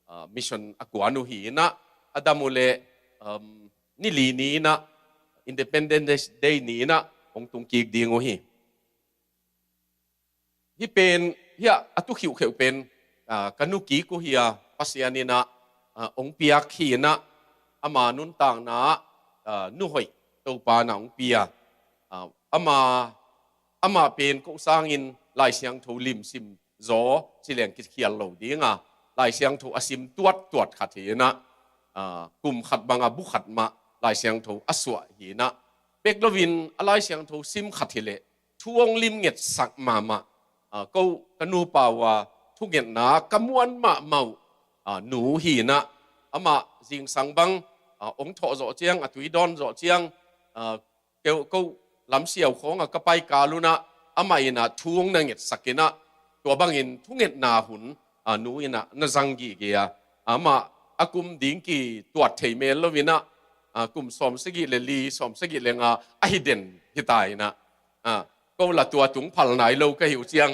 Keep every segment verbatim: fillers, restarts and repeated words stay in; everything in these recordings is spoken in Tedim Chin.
ah, mission a kuan uh hi inah, a dam uh leh, um, ni li ni inah, Independence Day ni inah hong tung kik ding uh hi. Hih pen, hiah a tu khiuhkheuh pen, ah, ka nu kik uh hi a, Pasian inah, ah, hong piak hi inah, ama nuntakna ah, ah, nu hoih Topa na hong pia. Ah, ama, amah pen ko sangin Lai Siangtho limsim zaw ci leng kikhial lo ding a, Lai Siangtho a sim tuattuat khat hi inah, ah, kum khat bang a bu khat mah Lai Siangtho a suah hi inah, bek loin a Lai Siangtho sim khat hi leh thu hong lim ngetsak mahmah. Ah, ko ka nupa uh a thungetna ka muan mahmah uh, ah, nu hi inah, amah zingsang bang, ah, hong thawh zawh ciang, a tui dawn zawh ciang, ah, keu, ko lamsiau khawng ah ka pai kal un ah, amah inah thu hong na ngetsak inah, tua bangin thungetna hun, ah, nu inah na zang gige a, amah a kum ding kituat thei mel lo inah, ah, kum sawmsagih le li, sawmsagih le nga ahi den hi ta inah, ah, ko la tua tung phal nai lo ka hi uh ciang,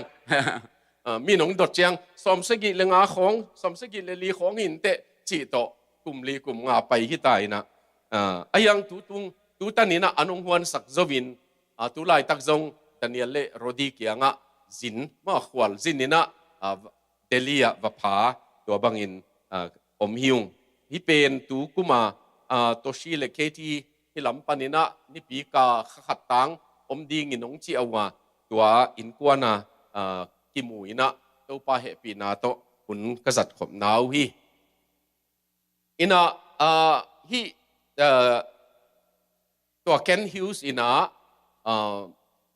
ah, mi nong dot ciang, sawmsagih le nga khawng, sawmsagih le li khawng hi inteh cih tawh, kum li kum nga pai hi ta inah, ah, a hiang tu tung, tu tan inah an hong huansak zo in, ah, tu laitak zong Daniel le Rodi kiangah zin, mah khual zin inah, ah, Delhi ah va pha, tua bangin, ah, om hi ung. Hih pen tu kum a, ah, Toshi le Katie hih lam pan inah nipi ka kha khat tang om dingin hong ci uh a, tua innkuan ah, ah, kimu inah Topa hehpihna tawh hun ka zat khopna uh hi. Inah, ah, hih, ah, tua Kent Hughes inah, ah,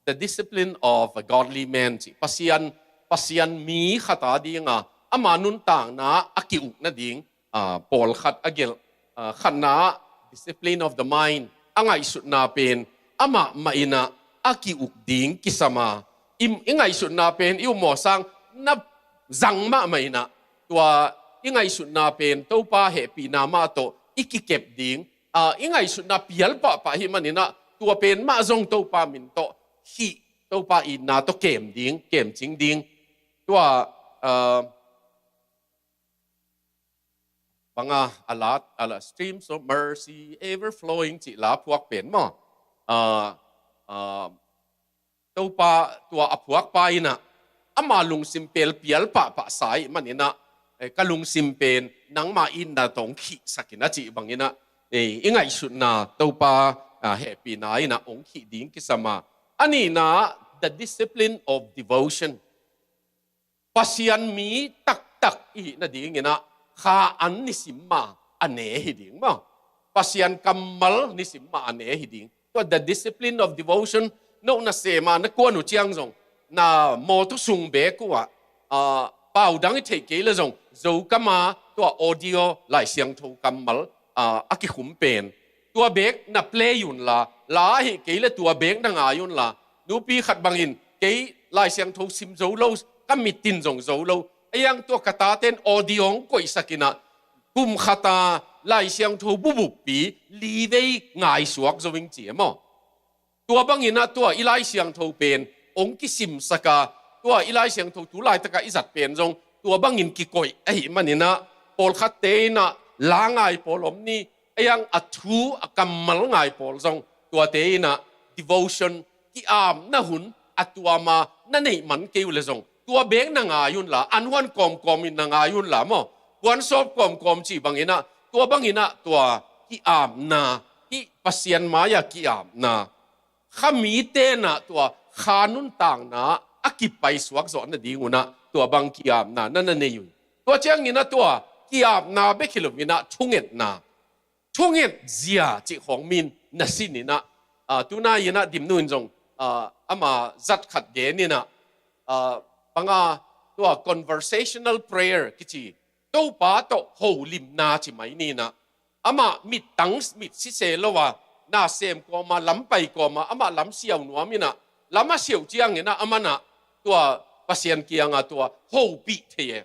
The Discipline of a Godly Man ci, Pasian, Pasian mi khat a ding a, ama nuntakna a ki-uk nading, ah, pawlkhat a gelh, ah, khatna, discipline of the mind, a ngaihsutna pen amah mah inah a ki-uk ding kisam a, i, i ngaihsutna pen i ummawh sang na zang mahmah inah, tua i ngaihsutna pen Topa hehpihna mah tawh i kikep ding, ah, i ngaihsutna pial pahpah hi man inah, tua pen mah zong Topa min tawh hih, Topa itna tawh kem ding, kemcing ding. Tua, ah, bang a, a la, a la, streams of mercy ever flowing cih la phuak pen maw. Ah, ah, Topa tua a phuakpa inah, ama lungsim pen pial pahpah sa ahih man inah, eh, ka lungsim pen nangma itna tawh hong khihsak in a cih bang inah, eh, i ngaihsutna Topa, ah, hehpihna inah hong khih ding kisam a. A nihna, the discipline of devotion. Pasian mi taktak i hih nading inah kha an nisim mah a ne hi ding maw. Pasian kammal nisim mah a ne hi ding. Tua the discipline of devotion, no nasem a na kuan uh ciang zong, na mawtaw sung beek uh ah, ah, pau dang i theih kei le zong, Zokam a tua audio Lai Siangtho kammal, ah, a kikhum pen, tua beek na play un la, la ahih kei le tua beek na ngai un la, nupi khat bangin, kei Lai Siangtho sim zo lo, ka mitin zong zo lo, a hiang tua ka taten audio hong koihsak inah, kum khat a Lai Siangtho bubuppi li vei ngaisuak zo ing ci e maw. Tua bang inah tua i Lai Siangtho pen hong kisimsak a, tua i Lai Siangtho tu laitak a i zat pen zong tua bangin kikoih ahih man inah, pawlkhatte inah la ngai pawl om ni, a hiang a thu a kammal ngai pawl zong, tuate inah devotion, ki-apna hun a tuam a na neih man kei uh le zong, tua beek na ngai un la, an huan kawmkawm in na ngai un la maw, puan sawp kawmkawm cih bang inah, tua bang inah tua ki-apna, hih Pasian mai-ah ki-apna, kha mite inah tua kha nuntakna a kipaisuak zawh nading un ah tua bang ki-apna na na nei uh hi. Tua ciang inah tua ki-apna bek hi lo inah thungetna, thunget zia cih khawng min na sin inah, ah, tunai inah Dimnu in zong, ah, ama zat khat gen inah, ah, bang a tua conversational prayer kici, Topa tawh holimna ci mai ni inah, amah mittang mit sise lo a, na sem kawm a, lam pai kawm a, amah lam siau nuam inah, lam a siau ciang inah, amah inah tua Pasian kiang a tua hopih thei e.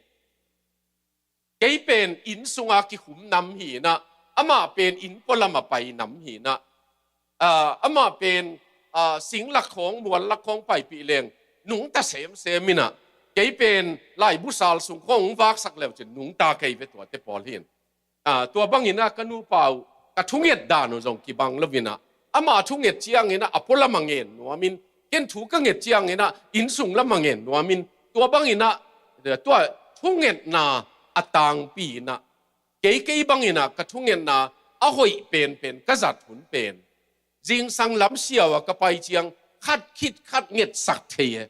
Kei pen inn sung a kikhum nam hi inah, amah pen inn pualam a pai nam hi inah, ah, amah pen, ah, sing lak khawng, mual lak khawng paipih leng nungta semsem inah, Kei pen laibu sal sung khong vaksak leu cin nungta kei ve tuate pawl hin. Ah, tua bangin ah ka nupa uh ka thunget dan uh zong kibang lo in ah, ama thunget ciangin ah a pualam a ngen nuamin, ken thu ka nget ciangin ah innsung lam a ngen nuamin, tua bangin ah tua thungetna a tangpi in ah kei kei bangin ah ka thungetna a hoih penpen ka zat hun pen zingsang lamsiau a ka pai ciang khat khit khat ngetsak thei e.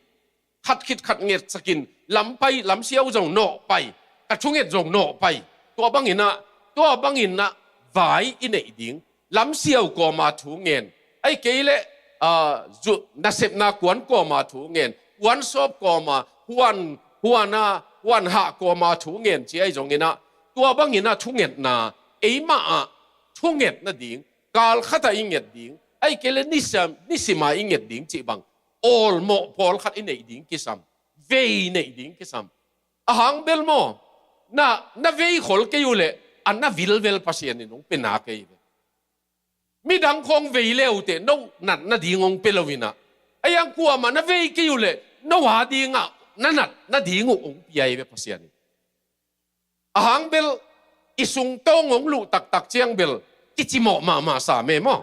Khat khit khat ngetsakin lam pai, lamsiau zong nawh pai, ka thunget zong nawh pai. Tua bangin ah, tua bangin ah vai i neih ding. Lamsiau kawma thu ngen, ai kei leh, ah, zu-, nasepna kuan kawma thu ngen, kuan sawp kawma, huan, huan a, huan hah kawma thu ngen ci ai zongin ah, tua bangin ah thungetna, eimah ah thunget nading, kal khat ah i nget ding, ai kei leh nisim, nisim ah i nget ding cih bang awlmawh pawlkhat i neih ding kisam, vei neih ding kisam. A hang bel maw, na, na vei khol kei uh leh a na vilvel Pasian in hong pe na kei ve. Midang khong vei le uh teh no nat nading hong pe lo in ah, a iang kuamah na vei kei uh leh no a dingah na nat nading uh hong pia hi ve Pasian in. A hang bel i sung tawng hong luh taktak ciang bel kicimawh mahmah sam e maw.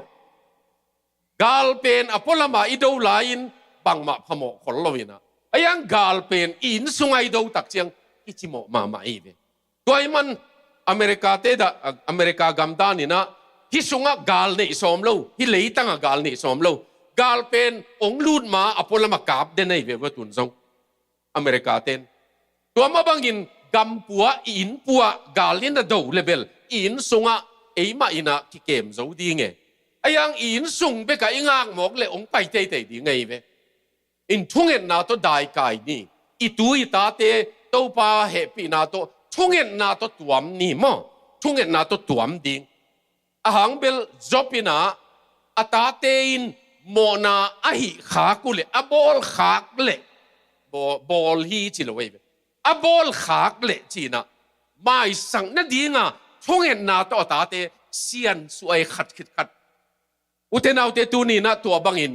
Gal pen a pualam ah i do lai-in bangmah phamawh khol lo in ah, a iang gal pen i innsung ah i do tak ciang kicimawh mahmah hi ve. Tua ahih man America te dah, America gam dan in ah hih sungah gal neih sawm lo, hih leitang ah gal neih sawm lo. Gal pen hong lut ma a pualam ah kap den ahi ve ua tun zong. America ten. Tua mah bangin gampua, i innpua gal in a do le bel i innsungah eimah in ah kikem zo ding e. A iang i innsung bekah i ngak mawk leh hong pai teitei ding ahi ve. In thungetna tawh daikai ni. I tu i tate Topa hehpihna tawh thungetna tawh tuam ni maw. Thungetna tawh tuam ding. A hang bel Job in ah a tate in mawhna a hih khak uh leh, a bawl khak leh, baw-, bawl hi ci lo ei ve. A bawl khak leh ci in ah maisak nadinga thungetna tawh a tate siansuah ei khat khit khat. Ute naute tuni in ah tua bangin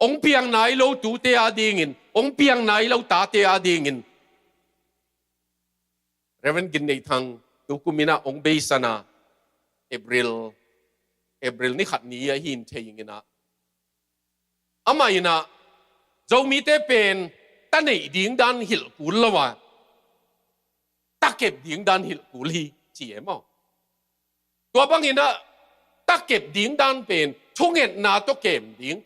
hong piang nai lo tute a dingin, hong piang nai lo tate a dingin Reverend Gin Nei Thang tukum in ah hong beisan a, April, April ni khat ni a hin thei ing in ah. Amah in ah Zomite pen ta neih ding dan hilh kul lo a, ta kep ding dan hilh kul hi ci e maw. Tua bangin ah ta kep ding dan pen thungetna tawh kem ding,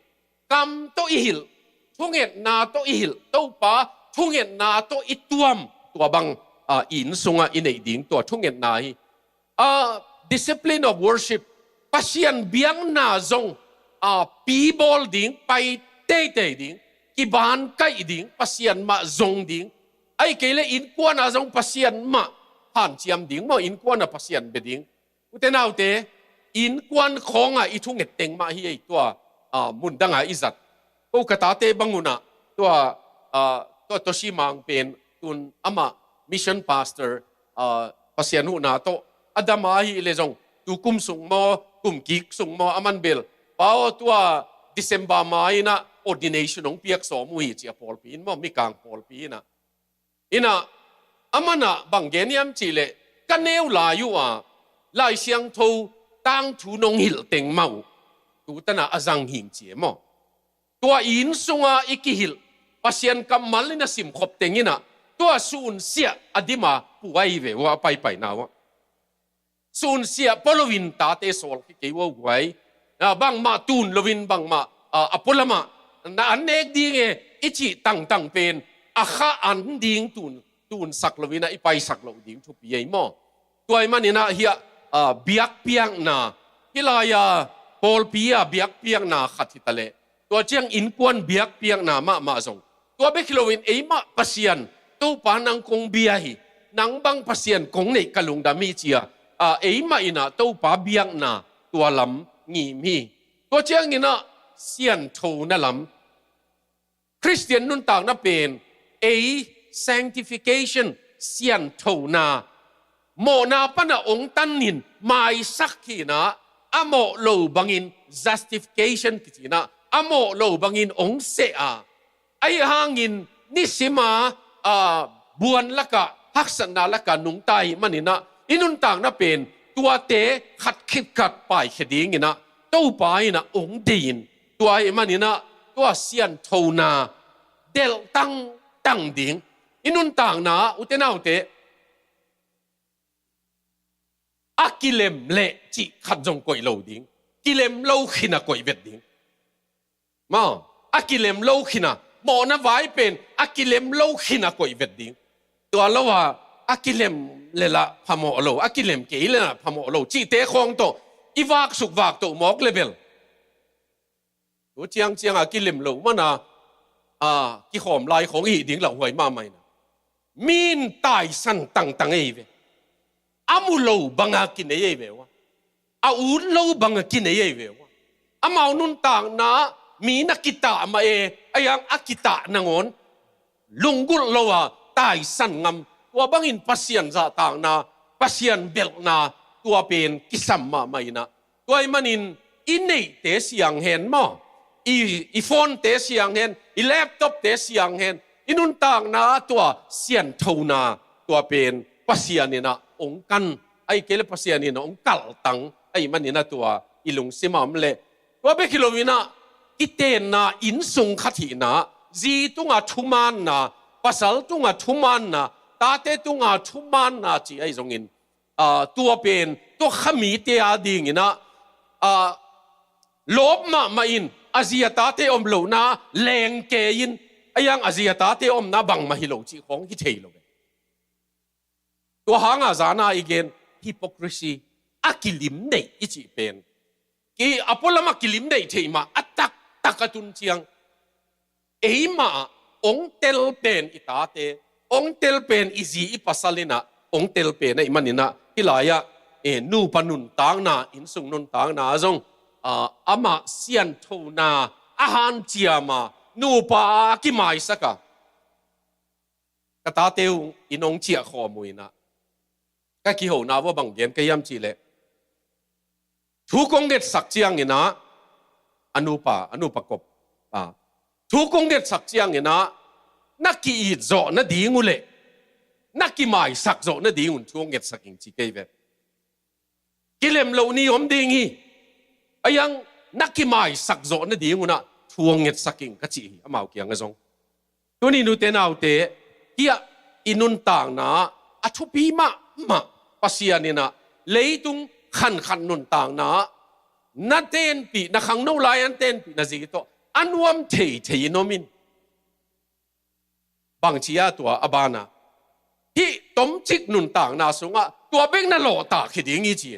kam tawh i hilh, thungetna tawh i hilh, Topa thungetna tawh i tuam, tua bang, ah, i innsungah i neih ding tua thungetna hi. Ah, discipline of worship, Pasian biakna zong, ah, pibawl ding, pai teitei ding, kiban kaih ding, Pasian mah zong ding, ai kei leh innkuan ah zong Pasian mah hanciam ding maw, innkuan ah Pasian bia ding. Ute naute, innkuan khawngah i thunget teng mah hi ei tua, ah, mundangah i zat. Ko ka tate bang un ah tua, ah, tua Toshimang pen tun amah mission pastor, ah, Pasian huhna tawh a dam ahih leh zong tu kum sung maw, kum kik sung maw, a man bel. Pa aw, tua December ma in ah ordination hong piak sawm uh hi ci a pawlpi in maw, Mikang pawlpi in ah. In ah, a man ah bang gen hiam cih leh, ka neu lai uh a, Lai Siangtho tangthu nong hilh teng mah uh tu tan ah a zang hing ci e maw. Tua i innsungah i kihilh Pasian kammal in a simkhop teng in ah, tua sunsiah a dim a pua hi ve uh a, paipaina uh a. Sunsiah pua loin tate sawl khia kei uh a, uh guai. Ah, bangmah tun loin bangmah, ah, a pualam ah na an nek ding e i cih tangtang pen a kha an ding tun, tunsak loin ah i paisak loh ding thupi ei maw. Tua ahih manin ah hiah, ah, biakpiakna, hih lai-a pawlpi ah biakpiakna khat hi ta leh, tua ciang innkuan biakpiakna mahmah zong, tua bek hi loin eimah Pasian, Topa nang kong bia hi, nang bang Pasian kong neih ka lungdam hi ci a, ah, eimah in ah Topa biakna tua lam ngim hi. Tua ciangin ah sianthona lam, Khristian nuntakna pen ei sanctification, sianthona, mawhna pan a hong tan in maisak hi in ah, a mawh lo bangin justification kici in ah, a mawh lo bangin hong seh a, ahi hangin nisim a, a, buan lakah, haksatna lakah nungta ahih maninah, i nuntakna pen tuate khat khit khat paikhia dinginah Topa inah ong deihin, tua ahih maninah tua sianthona delh tangtang ding. I nuntakna, ute naute, a kilem leh cih khat zong koih lo ding. Kilem lo khin a koih vet ding. Maw, a kilem lo khin a, mawhna vai pen a kilem lo khin a koih vet ding. Tua lo a, a kilem le lah phamawh lo, a kilem kei le lah phamawh lo cihte khawng tawh i vaksuk vaktoh mawk le bel, tu ciangciang a kilem lo mana, a, kikhawm lai khawng i hih ding lauhuai mahmah inah, mi in taisan tangtang ei ve. A mu lo banga kinei ei ve ua, a ut lo banga kinei ei ve ua. Amau nuntakna mi na kitah mah e, a iang a kitah nangawn lunggulh lo a taisan ngam. Tua bangin Pasian zahtakna, Pasian belhna, tua pen kisam mahmah inah, tua ahih manin i neihte siang hen maw, i, i phone-te siang hen, i laptop-te siang hen, i nuntakna tua sianthona, tua pen Pasian inah ong kan, ahih kei le Pasian inah ong kalhtang ahih maninah tua i lungsim ah om leh, tua bek hi lo inah, kitenna innsung khat hihna, zi tunga thumaanna, pasal tunga thumaanna, tate tunga thumaanna cih ahi zongin, a, tua pen, tua kha mite a dinginah, a, lawp mahmah in a zi a tate om lohna lengke in, a iang a zi a tate omna bangmah hi lo cih khawng hi thei lo ve. Tua hanga zana i gen hypocrisy, a kilim neih i cih pen, ki a pualam a kilim neih theih mah a taktak a tun ciang, eimah ah ong tel pen i tate, ong tel pen i zi i pasal inah, ong tel pen ahih maninah, hih lai-ah, e, nupa nuntakna, innsung nuntakna zong, a, amah sianthona a hanciam a, nupa a kimaisak a, ka tate uh in ong ciahkhawm uh inah, ka kihona vua bang gen ka hiam cih leh, thu kong ngetsak cianginah, a nupa, a nupa kop, a, thu kong ngetsak cianginah, na ki-it zawh nading uh leh na kimaisak zawh nadingun thu hong ngetsak ing ci kei ve. Kilem loh ni om ding hi. A iang na kimaisak zawh nadingunah thu hong ngetsak ing ka cih hi, amau kiangah zong. Tuni nute naute, hih ah i nuntakna a thupi mahmah, Pasian inah leitung khankhat nuntakna na tenpih, na khangno lai-an tenpih na zi tawh a nuam theithei in om in. Bangci a tua a banah, hih tomcik nuntakna sungah tua bek na lawhtak hi ding hi ci.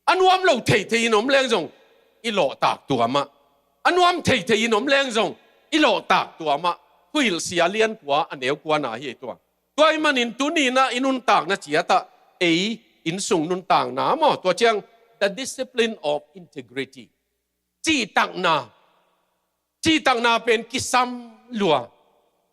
A nuam lo theithei in om leng zong i lawhtak tua mah. A nuam theithei in om leng zong i lawhtak tua mah. Thuhilhsia lian kua, a neu kua na hi ei tua. Tua ahih manin tuni inah i nuntakna ciatah, ei innsung nuntakna maw, tua ciang the discipline of integrity, cihtakna. Cihtakna pen kisam lua.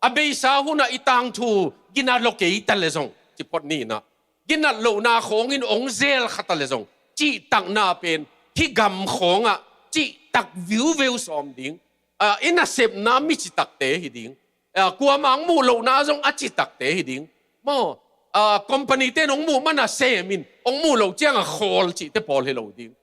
A beisa hunah i tangthu ginat lo kei ta le zong, ci phot ni inah, ginat lohna khawngin ong zel kha ta le zong, cihtakna pen hih gam khawngah cihtak viuveu sawm ding. A, i nasepna mi citakte hi ding. A, kuamah ong muh lohna zong a citakte hi ding. Maw, a, company-te in ong muh mana semin, ong muh loh ciangah khawl cihte pawl hi lo ding.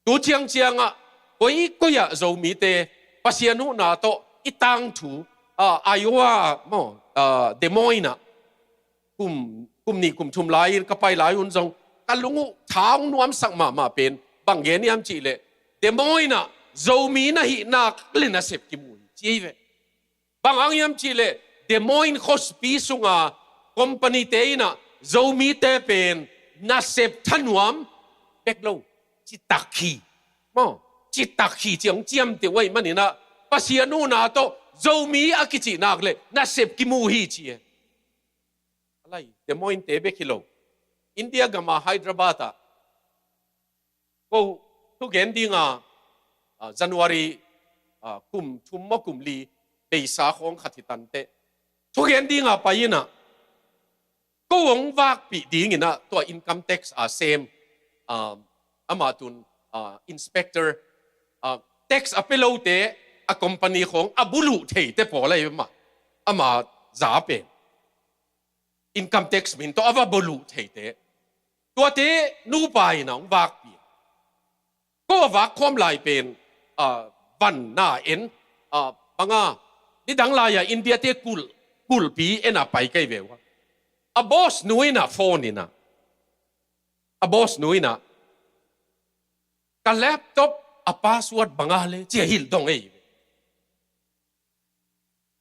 Tu ciangciangah koikoi-ah Zomite Pasian huhna tawh i tangthu, a, Iowa maw, a, Des Moines-ah kum, kum nih kum thum lai-in ka pai lai hun zong ka lung uh tha hong nuamsak mahmah pen bang gen hiam cih leh, Des Moines-ah Zomi na hih nak le nasep kimu hi ci hi ve. Bang hang hiam cih leh, Des Moines khuapi sunga company-te inah Zomite pen nasep thanuam bek lo, citak hi. Maw, citak hi ci-a hong ciamteh uh ahih maninah, Pasian huhna tawh Zomi a kicih nak leh nasep kimu hi ci e. A lai, Des Moines-te bek hi lo, India gama Hyderabad-ah ko thugen dinga, a, January, a, kum thum maw kum li beisa khawng khat hi tanteh, thugen dinga pai inah, ko hong vakpih dinginah tua income tax a sem, a, amah tun, a, inspector, a, tax a pia lote, a company khawng a buluh theite pawl ahi mah, ama za pen. income tax min tawh a va boluh theite, tuate nupa in a hong vakpi. Ko a vak khawm lai pen, ah, van na en, ah, banga, nidang lai-a India-te kulh, kulhpi en a pai kei ve ua. A boss nu in a phone in a, a boss nu in a, "Ka laptop a password banga le?" ci a hilh dong ei ve.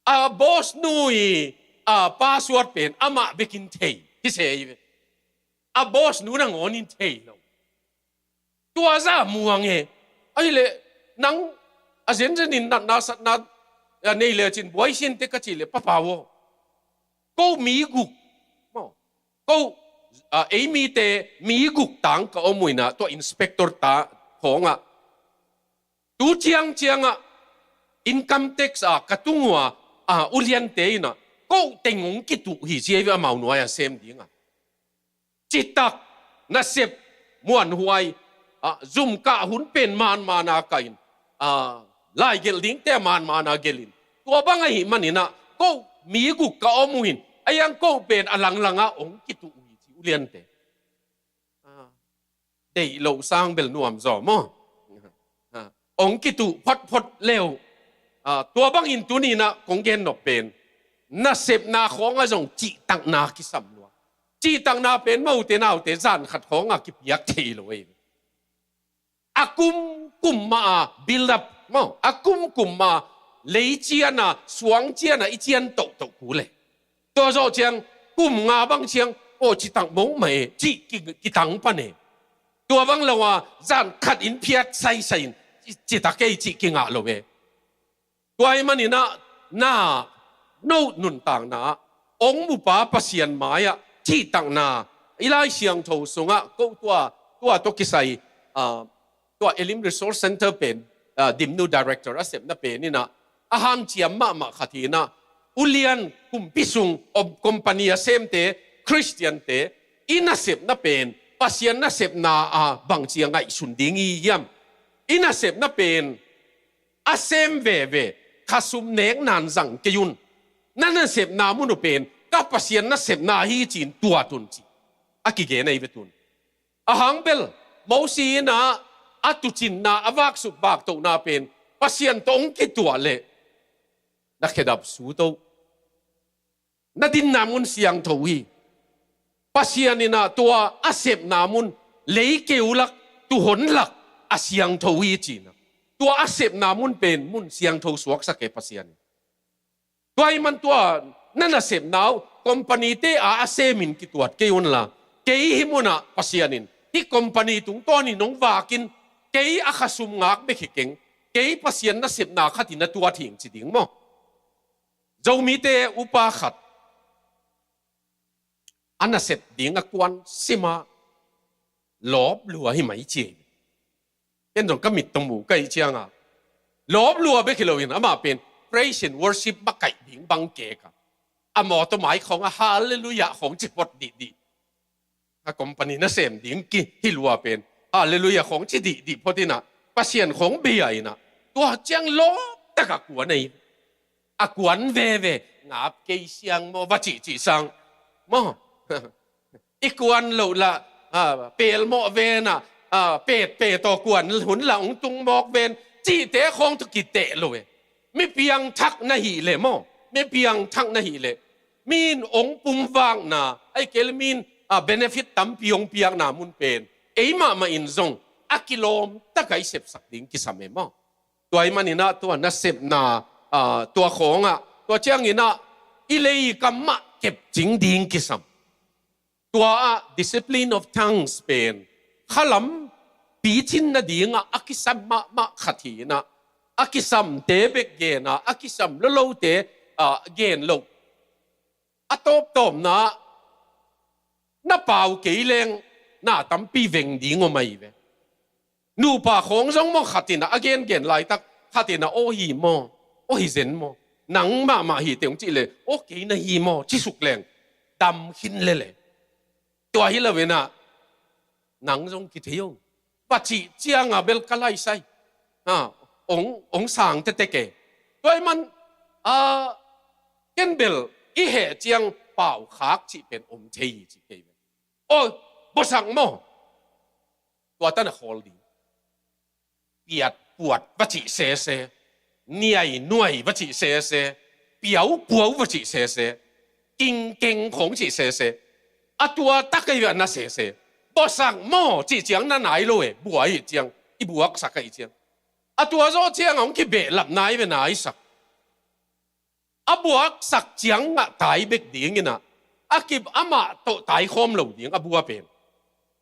A boss nu i, a, password pen amah bekin thei hi se ei ve. A boss nu nangawn in thei lo. Tua zah muang e. Ahih leh nang a zenzen in natna satna, a, nei lecin buai sin te ka cih leh, "Papa aw, ko mi guk, maw, ko, a, ei mite mi guk tang ka om uh in a, tua inspector ta khawng ah, tu ciangciang ah income tax a ka tung uh a, a, uliante in a, ko teng hong kituh hi," ci ei ve, amau nuai-a sem ding a. Citak, nasep, muanhuai, a, zum kah hun pen manmahna kah in, a, laigelh dingte a manmahna gelh in. Tua bang ahih manin a, ko mi guk ka om uh in, a, hiang ko pen a langlang ah hong kituh uh hi, ci uliante. A, deih loh sang bel nuam zaw maw? A, hong kituh photphot le uh. A, tua bangin tuni in a kong gen nop pen, nasepna khawng ah zong cihtakna kisam lua. Cihtakna pen, mote naute, zan khat khawng ah kipiak thei lo ei. A kumkum mah a build up, maw, a kumkum mah a lei cian a, suang cian a i cian tohtoh kul e. Tua zawh ciang, kum nga bang ciang, "Aw, citak mong mah e," cih ki, kitang pan e. Tua bang lo a, zan khat in phiat saisai in, "Ci, citak ei," cih kingah lo e. Tua ahih manin a, na, no nuntakna ah, hong mupa Pasian mai-ah cihtakna, i Lai Siangtho sungah, ko tua, tua tawh kisai, a, tua Elim Resource Center pen, a, Dimnu Director a sepna pen in a, a hanciam mahmah khat hi in a, ulian, kumpi sung, om, company a semte, Khristiante, i nasepna pen Pasian nasepna a bangci a ngaihsun ding i hiam? I nasepna pen a sem veve, khasum nek nan zang kei un. Na nasepna mun uh pen ka Pasian nasepna hi ci-in tuat un, ci a kigen ahi ve tun. Ahang bel, Mosi in a, a tuucinna, a vaksuk vaktohna pen Pasian tawh hong kituah leh, na khedap sut o. Na dinna mun siangtho hi. Pasian in a tua a sepna mun, leikeu lak, tuuhon lak a siangtho hi, ci-in a, tua a sepna mun pen mun siangtho suaksak e Pasian in. Tua ahih man tua na nasepna uh, company-te a a semin kituat kei unla, kei hih munah Pasian in hih company tungtawnin hong vak in, kei a khasum ngak bek hi keng, kei Pasian nasepna khatin a tuat hing, ci ding maw? Zomite upa khat a nasep ding a kuan sim a, lawp lua hi mai ci. Ken zong ka mit tawh mu ka hih ciang a, lawp lua bek hi loin amah pen praise and worship makaih ding bang kek a, a mawtaw mai khawng ah Hallelujah khawng ci phot dihdih. A company nasem ding ki hi lua pen Hallelujah khawng ci dihdih phot in a, Pasian khawng bia in a, tua ciang lawp tak a kuan ahi. A kuan veve, ngap kei siang maw, va cihcih sang maw? I kuan loh lah, a, pelmawh ven a, a, petpet aw kuan hun lah hong tung mawk ven, cihte khawng tawh kiteh lo e. Mi piangthak na hih leh maw, mi piangthak na hih leh, mi in hong pumvakna, ahih kei leh mi in, a, benefit tampi hong piakna mun pen ei mahmah in zong a kilawm tak a i sepsak ding kisam e maw? Tua ahih manin a tua nasepna, a, tua khawng ah, tua ciangin a i lei i kam mah kepcing ding kisam. Tua ah discipline of tongues pen khalam picin nading ah a kisam mahmah khat hi in a, a kisamte bek gen a, a kisam lolote, a, gen lo. A tawptawpna ah na pau kei leng na tampi veng ding om ahi ve. Nupa khawng zong maw, khat in a a gengen laitak khat in a, "Aw hi maw, aw hi zen maw, nang mahmah hi teh," hong cih leh, "Aw kei na hi maw," ci suk leng dam khin lel e. Tua hi lo in a, "Nang zong kithei o, va cih ciang a bel ka laisai, ha, hong, hong sang tektek e." Tua ahih man, a, ken bel i heh ciang pau khak cih pen om thei hi ci kei ve. Oi, bawsak maw? Tua tan a khawl ding. Piat puat va cih sese, niai nuai va cih sese, piau puau va cih sese, kingkeng khong cih sese, a tua tak ei ve a na sese. Bawsak maw cih ciang na nai lo e, bua ih ciang, i buaksak a ih ciang. A tua zawh ciang a hong kibehlap nai ve naisak. A buaksak ciang ngah tai bek ding inah, a kip amah tawh tai khawm lo ding a bua pen.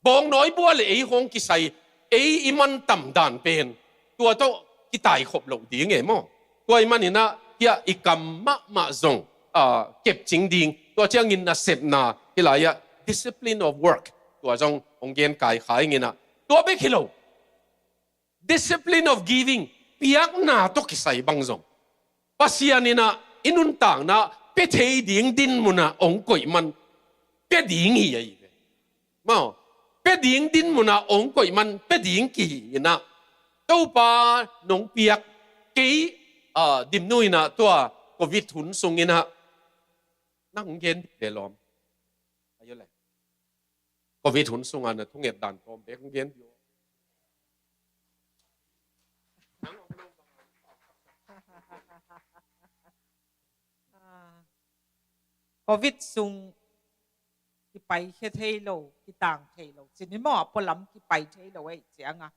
Bawngnawi bua le ei hong kisai, ei i man tam dan pen tua tawh kitai khop lo ding e maw? Tua i man inah hiah i kam mahmah zong, ah, kepcing ding. Tua ciangin nasepna hi lai-ah discipline of work tua zong hong gen kaikhai ing inah. Tua bek hi lo. Discipline of giving, piakna tawh kisai bang zong Pasian inah i nuntakna pia thei ding dinmunah hong koih man pia ding hi ahi ve. Maw, pia ding dinmunah hong koih man pia ding kihi inah, Topa nong piak kei, ah, Dimnu inah tua covid hun sung inah nang gen dih ve lawm. Ayo le. Covid hun sungah na thunget dan tawm bek hong gen dih. Ah, covid sung kipaikhia thei lo, kitang thei lo. Cin hi maw, a pualam kipai thei lo ahi cianga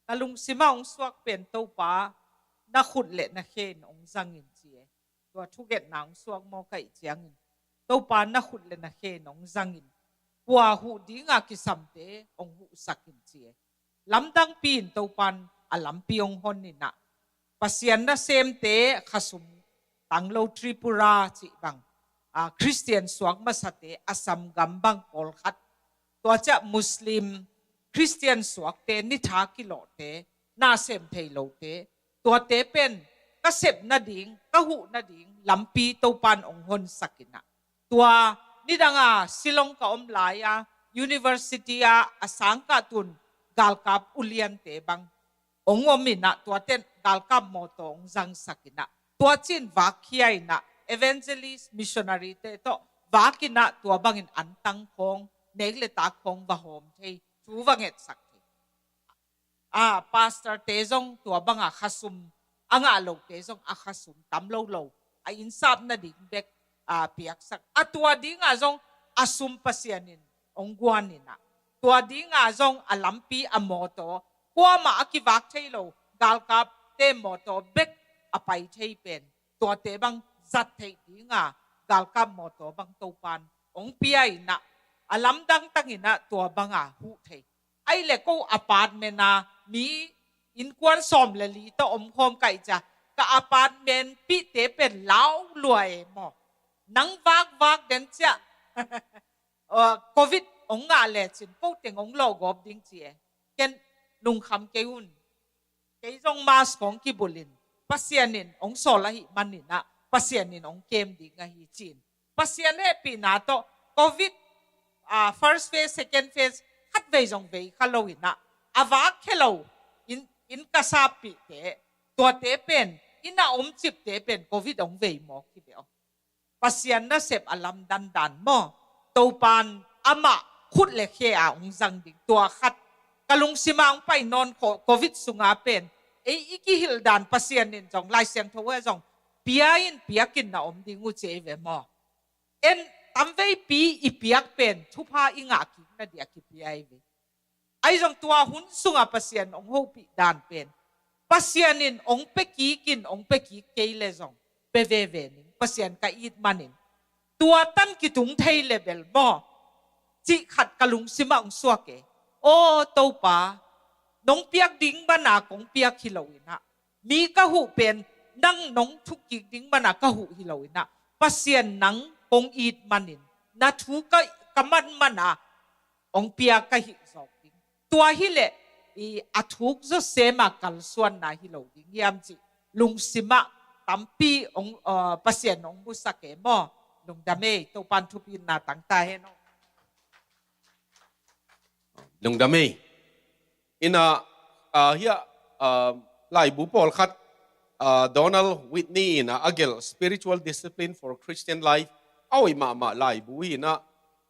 ka lungsimah hong suak pen Topa na khut le na khe in hong zangin ci e. Tua thugetna hong suak mawk ahi ciangin Topa na khut le na khe in hong zangin, kua huh dinga kisamte hong huhsakin ci e. Lamdangpi in Topan a lampi hong hon inah Pasian nasemte khasum tanglo Tripura cih bang, a, Khristian suak masate Assam gam bang pawlkhat, tua ciah Muslim Khristian suakte nitha kilawhte nasem thei lote, tuate pen ka sep nading, ka huh nading lampi Topan hong honsak inah. Tua nidanga Shillong ka om lai-a university-a a sangkah tun galkap uliante bang hong om inah tuaten galkap mawtaw hong zangsak inah tua cin vakkhia inah evangelist missionary-te tawh vak inah tua bangin antang khawng, nek le tak khawng va hawm thei, thu va ngetsak thei. A, pastor-te zong tua banga khasum a ngah lote zong a khasum tam lo lo a innsap nading bek, a, piaksak. A tua dinga zong a sum Pasian in hong guan inah tua dinga zong a lampi a mawtaw, kuamah a kivak thei lo galkapte mawtaw bek a pai thei pen tuate bang zat theih dinga galkap mawtaw bang Topan hong pia inah a lamdang tang inah tua banga huh thei. Ahi le ko apartment-a mi innkuan sawm le li tawh om khawm ka ih ciah ka apartment pihte pen lau lua e maw. Nang vakvak den ciah, uh, covid hong ngah lecin ko teng hong lawhgawp ding ci e. Ken lungkham kei un. Kei zong mask kong kibulhin Pasian in hong sawl ahih maninah Pasian in hong kem ding ahi ci-in Pasian hehpihna tawh covid, ah, first phase, second phase khatvei zong vei kha lo inah a vak khe lo in, inn ka sappihte, tuate pen, inn a om cipte pen covid hong vei mawk hi ve aw. Pasian nasep a lamdandan maw? Topan amah khut le khe a hong zang ding tua khat. Ka lungsimah hong pai nawn kho, covid sunga pen ei i kihilh dan Pasian in zong Lai Siangtho ah zong pia in piakin na om ding uh ci ei ve maw? En tamveipi i piak pen thupha i ngah kik na dia kipia ei ve. Ahi zong tua hun sungah Pasian hong hopih dan pen Pasian in hong pia kik in hong pia kik kei le zong pia veve ning, Pasian ka it manin tua tan kitung thei le bel maw? Cih khat ka lungsimah hong suak e. Aw Topa, nong piak ding mana kong piak hi lo inah, mi ka huh pen nang nong thuk kik ding mana ka huh hi lo inah, Pasian nang kong it manin na thu ka, ka man mana hong pia ka hih zawk ding. Tua hileh i a thuk zawsema kalsuanna hi lo ding hiam cih lungsimah tampi hong, uh, Pasian hong musak e maw? Lungdam ei, Topan thupina tangta hen aw. Lungdam ei. Ina, ah, hiah, ah, laibu pawlkhat, ah, Donald Whitney ina a gelh Spiritual Discipline for Christian Life, a hoih mahmah laibu hi inah,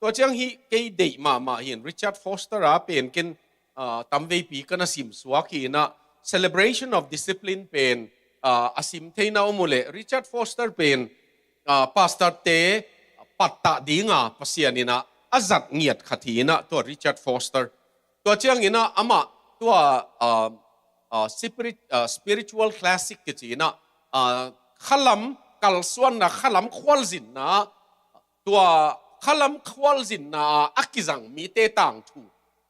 tua ciang hih kei deih mahmah hi in, Richard Foster a pen ken, ah, tamveipi ka na simsuak hi inah, Celebration of Discipline pen, ah, a sim theihna om uh leh, Richard Foster pen, ah, pastor-te pattah dinga Pasian inah a zat ngiat khat hi inah, tua Richard Foster. Tua ciang inah amah tua, ah, ah, spirit-, ah, spiritual classic kici inah, ah, khalam kalsuanna, khalam khualzinna, tua khalam khualzinna a kizang mite tangthu,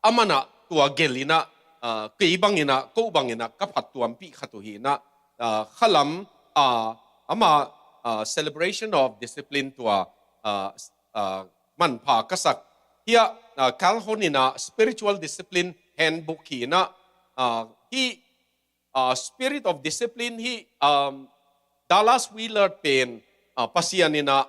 aman ah tua gelh inah, ah, kei bang inah, ko bang inah ka phattuampih khat uh hi inah, ah, khalam, ah, amah, ah, Celebration of Discipline tua, ah, ah, manpha ka sak. Hiah, ah, Calhoun inah Spiritual Discipline Handbook hi inah, ah, hih, ah, Spirit of Discipline hih, um, Dallas Willard pen, ah, Pasian inah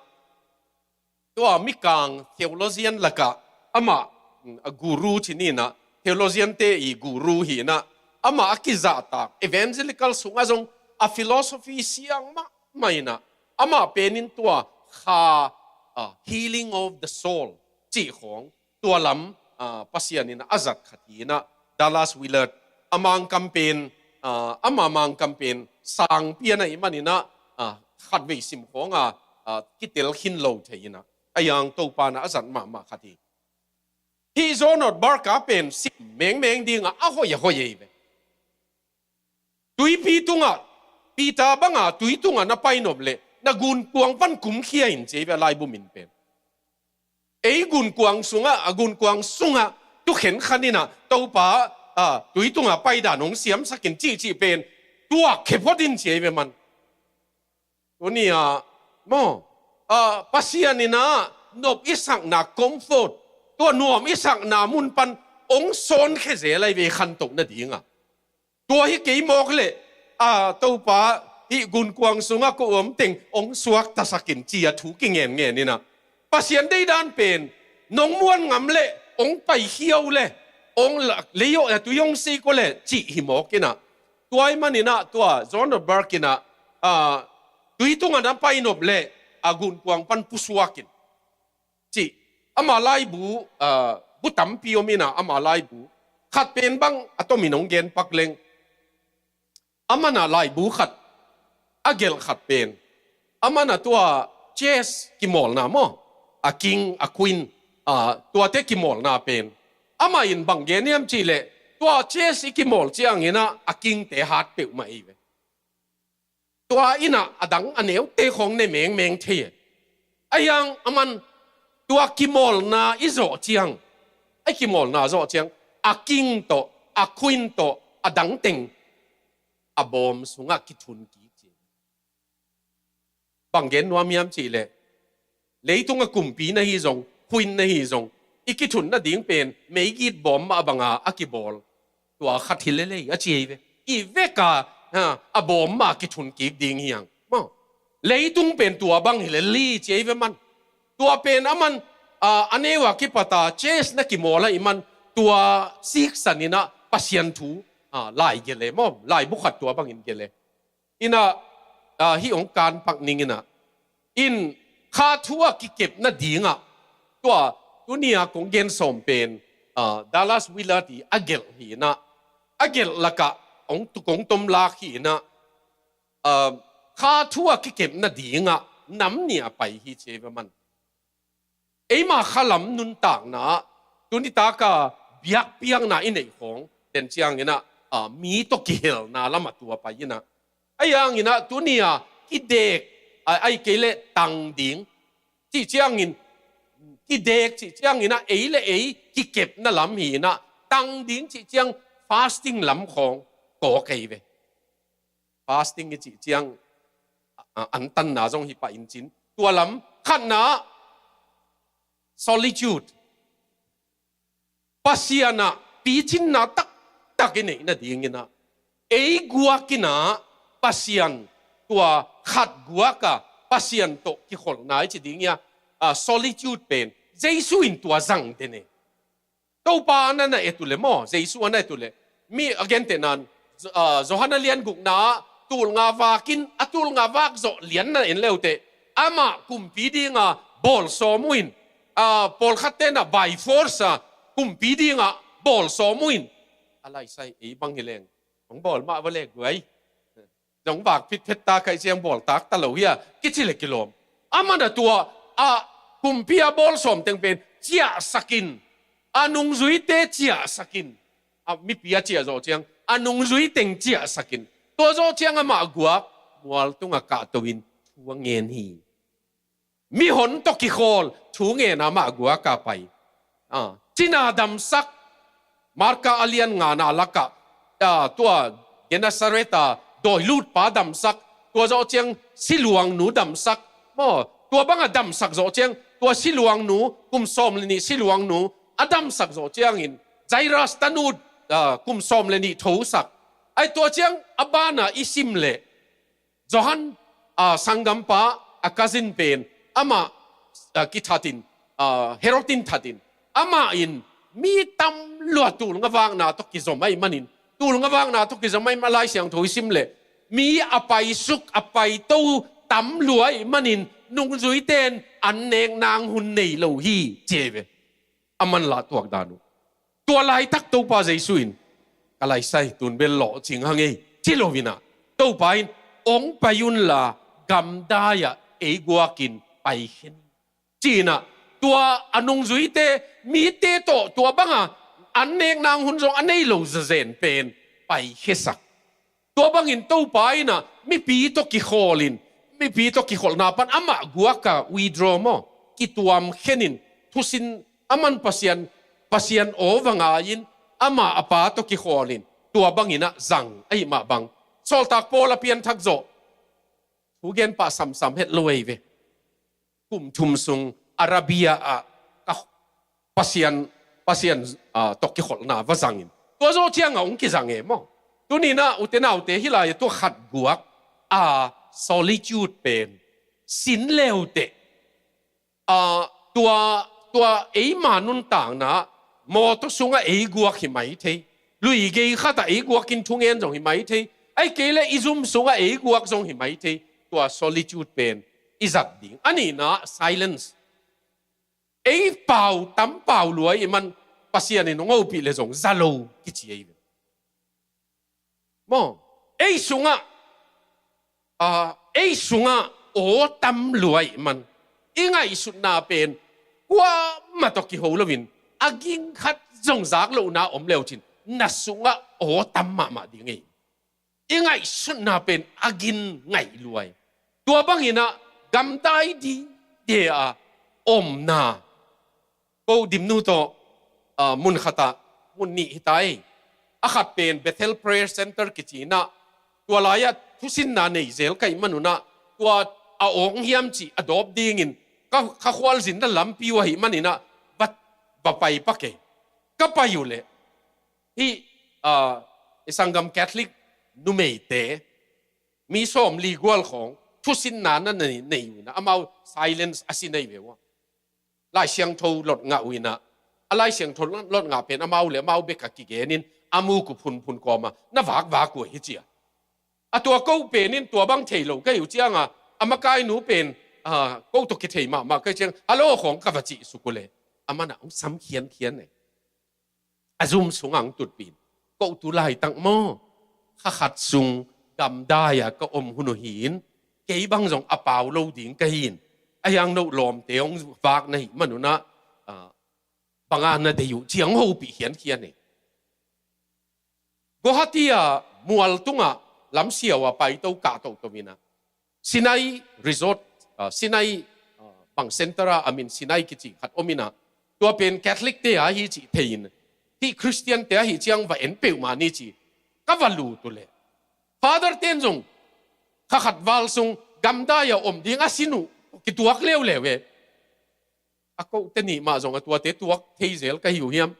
tua mikang theologian lakah amah, mm, a guru ci ni inah, theologian-te i guru hi inah, amah a kizahtak, evangelical sungah zong a philosophy siang mahmah inah, amah pen in tua kha, ah, healing of the soul cih khawng, tua lam, ah, Pasian inah a zat khat hi inah, Dallas Willard, a Mangkam pen, ah, ama Mangkam pen sangpi a na hih man inah, ah, khatvei sim khawng a, ah, kitel khin lo thei inah, a yang Topa inah a zat mahmah khat hi. Hih John Ortberg a pen sim mengmeng dingah a hoih a hoih ei ve. Tuipi tungah, Peter banga tui tungah na pai nop leh, na gunkuang pan kumkhia in ci ei ve, a laibu min pen. Ei gunkuang sungah, a gunkuang sungah tu khenkhat inah Topa, ah, tui tungah paidan hong siamsak in cihcih pen tuak khe phot in ci ei ve man. Tuni-ah maw, ah, Pasian inah nop i sakna comfort, tua nuam i sakna mun pan hong sawn khe zel ei ve, khantoh nadingah. Tua hi kei mawk leh, ah, Topa, hih gunkuang sungah ko om teng hong suaktasak in ci a thu kingenngen inah, Pasian deidan pen nong muan ngam leh hong paikhia uh leh, hong la-, lei aw, a tui hong sik uh leh cih hi mawk inah. Tua ahih man inah tua John Ortberg inah, ah, tui tungah na pai nop leh a gunkuang pan pusuak in cih. Ama laibu, ah, bu tampi om inah, ama laibu khat pen bang a tomin hong gen pak leng. Aman ah laibu khat a gelh khat pen, aman ah tua chess kimawlna maw, a king, a queen, ah, tuate kimawlna pen, amah in bang gen hiam cih leh, tua chess i kimawl ciang inah a kingte hat peuhmah ei ve. Tua inah a dang a neute khawng ne mengmeng thei e. A yang aman tua kimawlna i zawh ciang, a kimawlna zawh ciang, a king tawh, a queen tawh, a dang teng a bawm sungah kithun kik ci. Bang gen nuam hiam cih leh, leitung a kumpi na hi zong, queen na hi zong, i kithun nading pen meigit bawm mah banga a kibawl, tua khat hi lel ei a ci ei ve. I vek a, ha, a bawm mah kithun kik ding hi hang maw. Leitung pen tua bang hi lel hi ci ei ve man. Tua pen aman, ah, a neu a kipat a chess na kimawl ahih man, tua siksan inah Pasian thu, ah, lai gelh e maw, laibu khat tua bangin gelh e. Inah, ah, hih hong kan pak ning inah, in kha thu a kikep nadingah, tua tuni-a kong gen sawm pen, ah, Dallas Willard i a gelh hi inah, a gelh lakah hong tu-, kong tomlak hi inah, ah, kha thu a kikep nadingah nam nih a pai hi ci ei ve man. Eima khalam nuntakna, tuni taka biakpiakna i neih khawng den ciang inah, ah, mi tawh kihelna lamah tua pai inah. A yang inah tuni-a kidek, ah, ahih kei leh tang ding cih ciangin, kidek cih ciang inah ei le ei kikepna lam hi inah, tang ding cih ciang fasting lam khawng kawk ei ve. Fasting i cih ciang, a, a, antanna zong hi pah in cin. Tua lam khatna, solitude. Pasian ah picinna taktak i neih nading inah, ei guak inah Pasian, tua khat guak a Pasian tawh kikholhna i ci ding hi a, ah, solitude pen Jesu in tua zang den e. Topa a na na et uh leh maw, Jesu a na et uh leh, mi a gentehna in, ah, Johan a lian gukna ah tul nga vakin, a tul nga vak zawh lian na en le uh teh, amah kumpi dinga bawl sawm uh in, a, pawlkhat tenah by force a kumpi dingah bawl sawm uh in, a laisai ei bang hi leng hong bawl mah va le guai. Zong vak phitphet ta kha i ciang bawl tak ta lo hi a kici le kilawm. A man a tua a kumpi a bawl sawm teng pen ciahsakin, a nungzuite ciahsakin, a mipi a ciah zawh ciang a nungzui teng ciahsakin, tua zawh ciang amah guak mual tungah kahto in thu a ngen hi. Mihon tawh kikhawl thu ngen amah guak a pai. A, cina damsak, Marka a lian ngana lakah, a, tua Gennesaret a dawilutpa damsak, tua zawh ciang siluangnu damsak. Maw, tua bangah damsak zawh ciang, tua siluangnu, kum sawm le nih siluangnu a damsak zawh ciangin Jairus tanu, a, kum sawm le nih thosak. Ai tua ciang a banah i sim leh Johan, a, sanggampa a cousin pen amah, a, kithatin, a, Herod in thatin, amah in mi tam lua tulngavakna tawh kizom ahih manin, tulngavakna tawh kizom ahih manin, a Lai Siangtho i sim leh mi a paisuk a paito tam lua ahih manin nungzuite in an nek nang hun nei lo hi, ci ei ve. A manlah tuak dan uh. Tua laitak Topa Jesu in, ka laisai, tun bel lawhcing hang ei, ci lo inah, Topa in, ong pai unla gamdai-ah ei guakin paikhia ni, ci inah, tua a nungzuite, mite tawh tua banga an nek nang hun zong a nei lo zazen pen paikhiasak. Tua bangin Topa inah mipi tawh kikhawlin, mipi tawh kikholhna pan amah guaka withdraw maw, kituam khenin, thusin a man Pasian, Pasian aw va ngai-in, amah a Pa tawh kikhawlin, tua banginah zang ahih mah bang. Sawltak Paul a pianthak zawh thugenpa samsam het lo ei ve. Kum thum sung Arabia ah ka Pasian, Pasian, ah, tawh kikholhna va zangin, tua zawh ciangah hong kizang e maw. Tuninah ute naute, hih lai-ah tua khat guak, a, solitude pen sin leuteh, a, tua, tua eima nuntakna mawtaw sungah ei guak hi mai thei, lui gei khatah ei guakin thungen zong hi mai thei, ahih kei leh i zum sungah ei guak zong hi mai thei. Tua solitude pen i zat ding. A nihna silence. Ei pau tam pau lua ahih man Pasian in hong hopih le zong za lo kici ei ve. Maw, ei sungah, a, ei sungah aw tam lua ahih man i ngaihsutna pen kuamah tawh kiho loin, a ging khat zong zak lohna om leucin na sungah aw tam mahmah ding ei. I ngaihsutna pen a ging ngaih lua ei. Tua banginah gamdai dide a omna. Ko Dimnu tawh, ah, mun khatah, mun nih hi ta ei. A khat pen Bethel Prayer Center kici inah, tua lai-ah thusinna nei zel ka hih manunah, tua a awng hiam cih a dawp dingin ka, ka khualzinna lampi uh ahih maninah va, va pai pak ei. Ka pai uh leh hih, ah, i sanggam Catholic numeite mi sawmli gual khawng thusinna na nei, nei uh inah, amau silence a si nei ve uh a. Lai Siangtho lot ngah uh inah, a Lai Siangtho lot, lot ngah pen amau le amau bekah kigenin, a muk uh phunphun kawmah na vakvak uh hi ci a. A tua ko penin tua bang thei lo ka hi uh cianga, a makainu pen, ah, ko tawh kithei mahmah ka hi ciang, hallo khawng ka va cih suk uh leh, a manah hong sam khiankhian ei. A zum sungah hong tutpih in, ko tu laitak maw, kha khat sung gamdai-a ka om hun uh hi-in, kei bang zong a pau lo ding ka hi-in, a hiang no lawmte hong vak na hih manunah, ah, banga na deih uh ci-a hong hopih khiankhian ei. Guwahati-a mual tungah lamsiau a paito kah tohtoh inah, Sinai Resort, ah, Sinai, ah, bang center a, a min Sinai kici khat om inah, tua pen Catholic te a hi cih thei-in, hih Christian te a hi ciang va en peuhmah ni ci, ka va lut uh leh, Father ten zong kha khat val sung gamdai-a om ding a sin uh kituak leuleu e. A kote nih mah zong a tuate tuak thei zel ka hi uh hiam?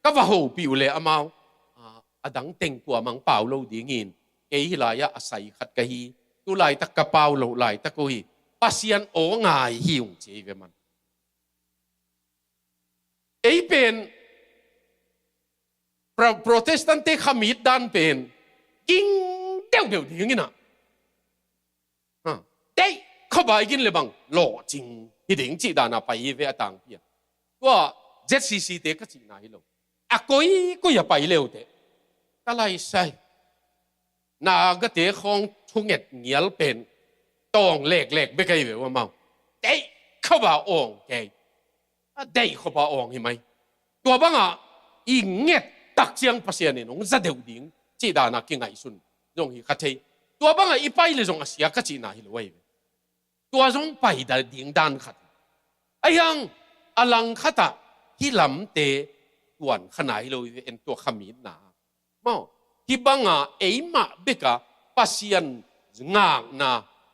Ka va hopih uh leh amau, ah, a dang teng kuamah hong pau lo dingin, kei hih lai-ah a sai khat ka hi, tu laitak ka pau loh laitak uh hi, Pasian aw ngai hi ung ci ei ve man. Ei pen Pro-, Protestant te khamit dan pen ging deuhdeuh ding inah, ha, teih khawbai gin le bang lawhcing hi ding cih dana pai hi ve a tangpi a. Tua Z C C te ka cihna hi lo. A koikoi a pai leuteh ka laisai. Nagate khawng thunget ngial pen tawng leklek bek ahi ve uh amau. Deih khop a awng kei. A deih khop a awng hi mai. Tua banga i nget tak ciang Pasian in hong za deuh ding cih dana kingaihsun zong hi kha thei. Tua banga i pai le zong a sia ka cihna hi lo ahi ve. Tua zong pai da ding dan khat. Ahi hang a lang khatah hih lamte tuan kha nai lo hi ve, en tua khamitna. Maw, hih banga eimah beka Pasian ngakna,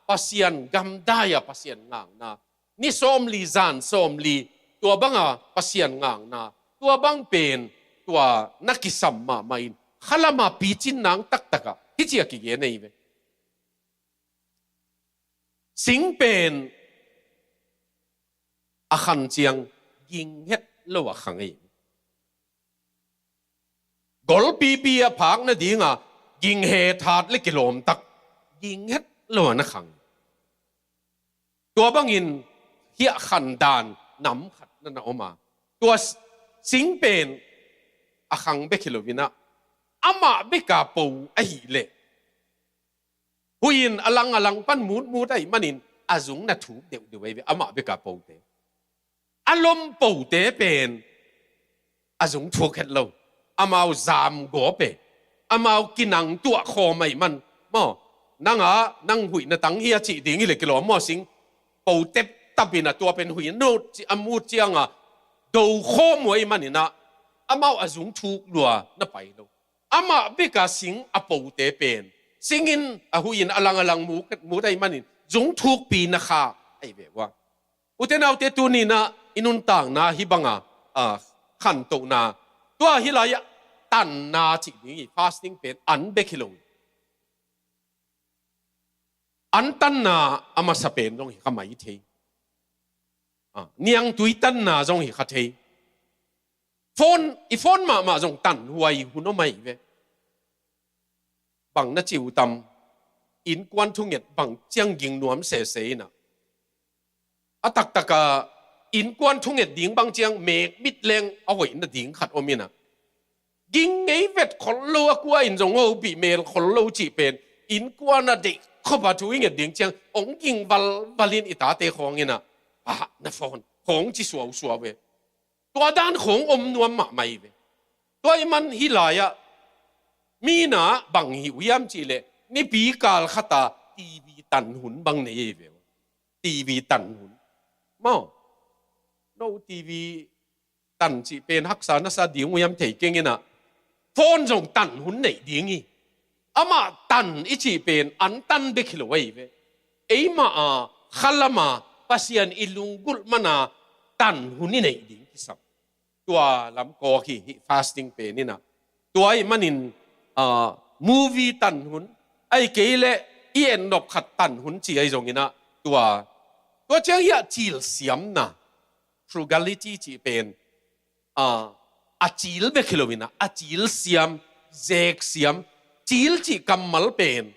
Pasian gamdai-a Pasian ngakna, ni sawmli zan sawmli tua banga Pasian ngakna, tua bang pen tua na kisam mahmah in khalama picin nang taktakah hih cia kigen ahi ve. Sing pen a khan ciang ging het lo a khang ei. Golpipi a phak nadinga ging het hat le kilawm tak ging het lo a na khang. Tua bangin hiah khan dan nam khat na na om a. Tua s-, sing pen a khang bek hi lo inah amah beka po ahih leh huih in a lang a lang pan mutmut ahih manin a zung na thuk deuhdeuh ahi ve, amah beka pote. A lom pote pen a zung thuk het lo. Amau zam gawp e. Amau kinang tuah khawm ahih man. Maw, nang a, nang huih na tang hi a cih ding hi le kilawm maw sing. Po teptap inah tua pen huih a nut ci-, a mut cianga do khawm uh ahih maninah amau a zung thuk lua na pai lo. Amah beka sing a pote pen singin a huih in a lang a lang mu-, mut ahih manin zung thukpi na kha ahi ve ua. Ute naute tuninah i nuntakna hih banga, a, khantohna tua hih lai-ah tanna cih ding hi, fasting pen an bek hi lo. An tanna a masa pen zong hi kha mai thei. A, niangtui tanna zong hi kha thei. Phone, i phone mahmah zong tanhuai hun om ahi ve. Bang na ci uh tam, innkuan thunget bang ciang ging nuam sese inah. A taktaka innkuan thunget ding bang ciang mek mit leng a hoih nading khat om inah. Ging ngei vet khol lo a kua in zong hopih mel khol lo cih pen. Innkuan a deih khop a thu i nget ding ciang hong ging valval in i tate khawng inah. Ah, na phone, khawng ci suausuau ve. Tua dan khawng om nuam mahmah hi ve. Tua ahih man hih lai-ah mi na bang hi uh hiam cih leh nipi kal khata T V tan hun bang nei hi ve. T V tan hun. Maw. No T V tan cih pen haksa na sa ding uh hiam thei keng inah. Phone zong tan hun neih ding hi. Amah tan i cih pen an tan bek hi lo ahi ve. Eimah a khalama Pasian i lunggulh mana tan hun i neih ding kisam. Tua lam kawk hi, hih fasting pen inah. Tua ahih manin, ah, movie tan hun, ahih kei leh i etnop khat tan hun ci ahi zong inah. Tua, tua ciang hiah cilsiamna, frugality cih pen, a, a cil bek hi lo inah, a cil siam, zek siam, cil cih kammal pen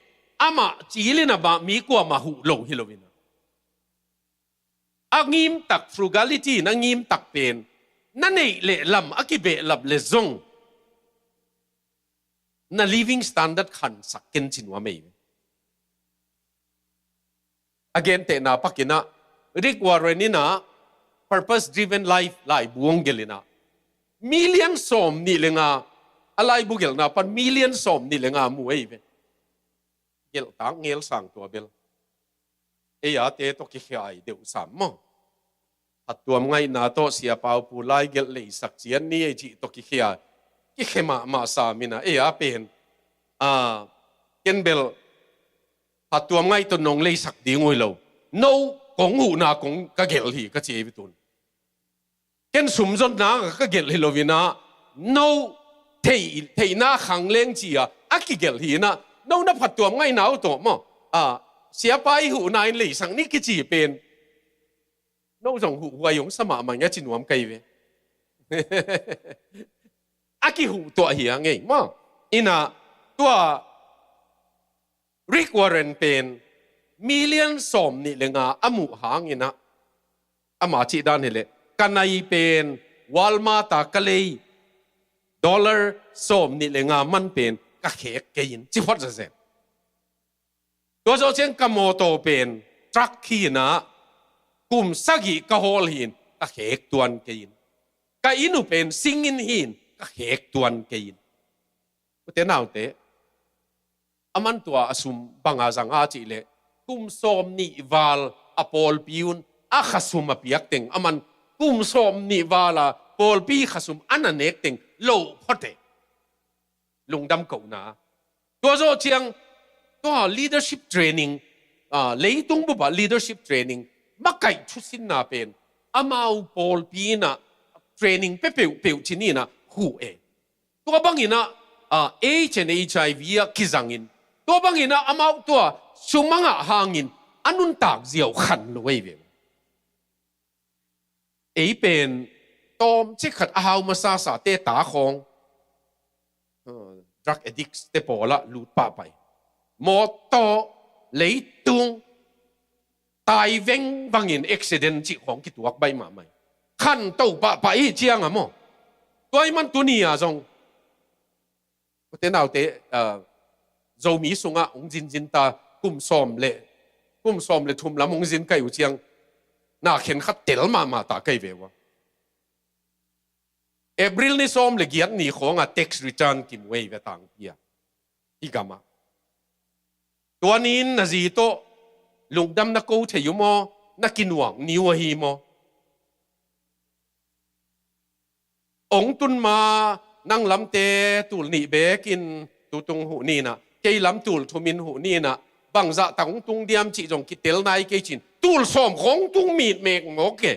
amah cil inah mah mi kuamah huh lo hi lo inah. A ngimtak, frugality in a ngimtak pen na neih leh lam a kibehlap leh zong na living standard khansak ken ci nuam ei. A gentehna pakinah Rick Warren inah Purpose Driven Life laibu hong gelh inah million sawm nih le nga, a laibu gelhna pan million sawm nih le nga mu ei ve. Gelhtak ngelsang tua bel. Ei a te tawh kikhia ai deuh sam maw. Phattuam ngaihna tawh siapa upu lai gelh leisak cian ni ei cih tawh kikhia. Kikhia mahmah sam inah ei a pen. A, ken bel phattuam ngaih tawh nong leisak ding uh hi lo. No, kong huhna kong ka gelh hi ka ci ei ve tun. Ken sumzonna ka gelh hi lo inah, no theih, theihna khang leng ci-a a kigelh hi inah, no na phattuam ngaihna uh tawh maw. A, siapa i huhna in leisak ni kici pen. No zong huhhuai hong sa mahmah ing a ci nuam ka hi ve. A kihuh tuah hi a ngei maw. Inah tua Rick Warren pen million sawm nih le nga a muh hang inah Ama cih dan hileh, ka nai pen Walmart a ka lei dollar sawm nih le nga man pen ka khek kei in, ci phot zazen. Tua zawh ciang ka mawtaw pen truck hi inah, kum sagih ka hawl hi in, ka khek tuan kei in. Ka inn uh pen singin hi in, ka khek tuan kei in. Ute naute, a man tua a sum banga zang a cih leh, kum sawm nih val a pawlpi un a khasum a piak teng, a man kum sawm nih val a pawlpi khasum a na nek teng lo phot e. Lungdam kohna. Tua zawh ciang, tua leadership training, ah, leitung bup ah leadership training makaih thusinna pen amau pawlpi inah training pe peuhpeuh ci ni inah huh e. Tua bang inah, ah, AIDS and HIV ah kizangin, tua bang inah amau tua sum a ngah hangin a nuntak ziau khan lo ei ve. Ei pen tawmcik khat a hau masasate ta khawng, ah, drug addicts te pawlah lut pahpah hi. Mawtaw, leitung, tai vengvangin accident cih khawng kituak baih mahmah hi. Khanto pahpah hi ciang a maw. Tua ahih man tuni a zong, ute naute, ah, Zomi sungah hong zinzin ta, kum sawm le, kum sawm le thum lam hong zin ka hih uh ciang, na khenkhat tel mahmah ta ka hi ve ua. April ni sawm le giat ni khawngah tax return kimu ei ve tangpi a, i gamah. Tua ni-in na zi tawh lungdam na ko thei uh maw, na kinuak ni uh ahi maw? Ong tun ma, nang lamte tul nih bekin tutung huh ni inah, kei lam tul thumin huh ni inah, bangzah tak ong tung diam cih zong kitel nai kei cin, tul sawm khawng tung mitmek mawk e.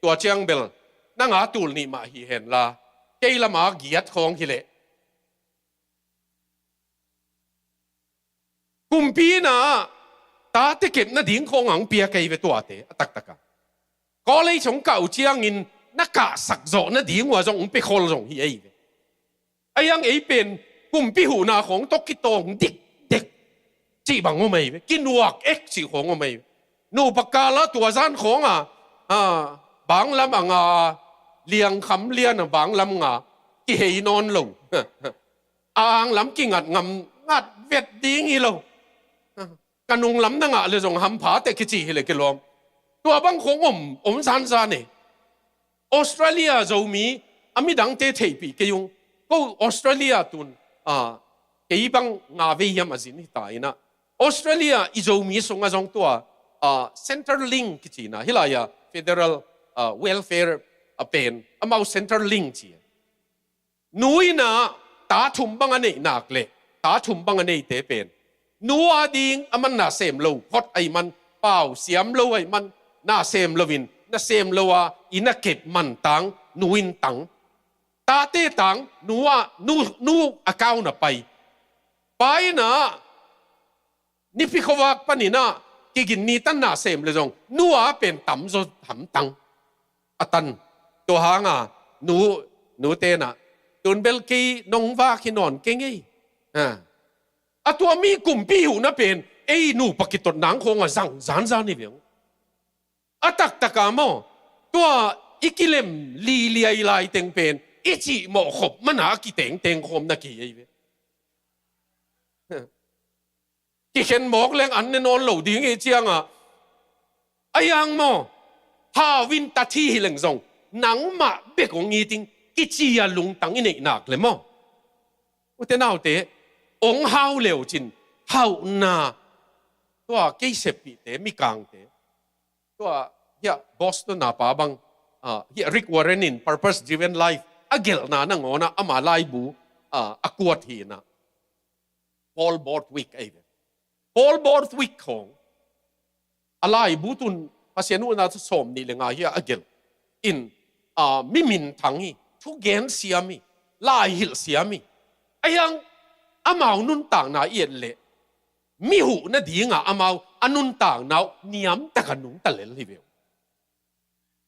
Tua ciang bel nang a tul nih mah hi henla, kei lam a giat khawng hileh kumpi inah tate kep nading khawng ang pia kei ve tuate a taktak a. College hong kah uh ciangin na kahsak zawh nading uh a zong hong pe khol zong hi ei ve. Ahi hang ei pen kumpi huhna khawng tawh kitawng dikdek cih bang om ei ve. Kinuak ek cih khawng om ei ve. Nupa kal ah tua zan khawngah, ah, banglam a nga, liangkham lian a banglam nga, kihei nawn lo. A anglam kingat ngam, ngat vet ding hi lo. Ka nunglam na ngah le zong hampha teh kici hileh kilawm. Tua bang khawng om, om zanzan e. Australia Zomi a midangte theihpih kei ung. Ko Australia tun, ah, kei bang nga vei hiam a zin hi ta inah, Australia i Zomi sungah zong tua, ah, Centrelink kici inah, hih lai-ah Federal, ah, Welfare a pen amau Centrelink ci. Nu inah ta thum bang a neih nak leh, ta thum bang a neite pen nu a ding a man na sem lo phot ahih man, pau siam lo ahih man, na sem loin, na sem lo a inn a kep man tang, nu inn tang. Tate tang, nu ah, nu, nu account a pai. Pa inah nipi khuavak pan inah kigin ni tan na sem le zong nu a pen tamzaw hamtang a tan. Tua hanga nu, nute inah, tun bel kei nong vak hi nawn keng ei. Ha. A tua mi kumpi huhna pen ei nupa kitot nang khawngah zang zanzan hi ve ung. A taktak a maw, tua i kilem liliai lai teng pen i cihmawh khop mana a kitengteng khawm na ki ei ve. Kikhen mawk leng an ne nawn lo ding i ciangah, a yang maw, hau in ta thi hi leng zong nangmah bek hong it ing kici a lungtang i neih nak le maw. Ute naute, hong hau leu cin hauhna, tua kei seppihte, mikangte, tua hiah Boston a pa bang, ah, hiah Rick Warren in Purpose Driven Life a gelhna nangawnah ama laibu, ah, a kuat hi inah, Paul Borthwick ahi ve. Paul Borthwick khawng a laibu tun Pasian huhna thu sawm nih le nga hiah a gelh in, ah, mi minthang hi, thugen siam hi, lai hilh siam hi. Ahi hang amau nuntakna i et leh mi huh nadingah amau a nuntakna uh niamtak a nungta lel hi ve uh.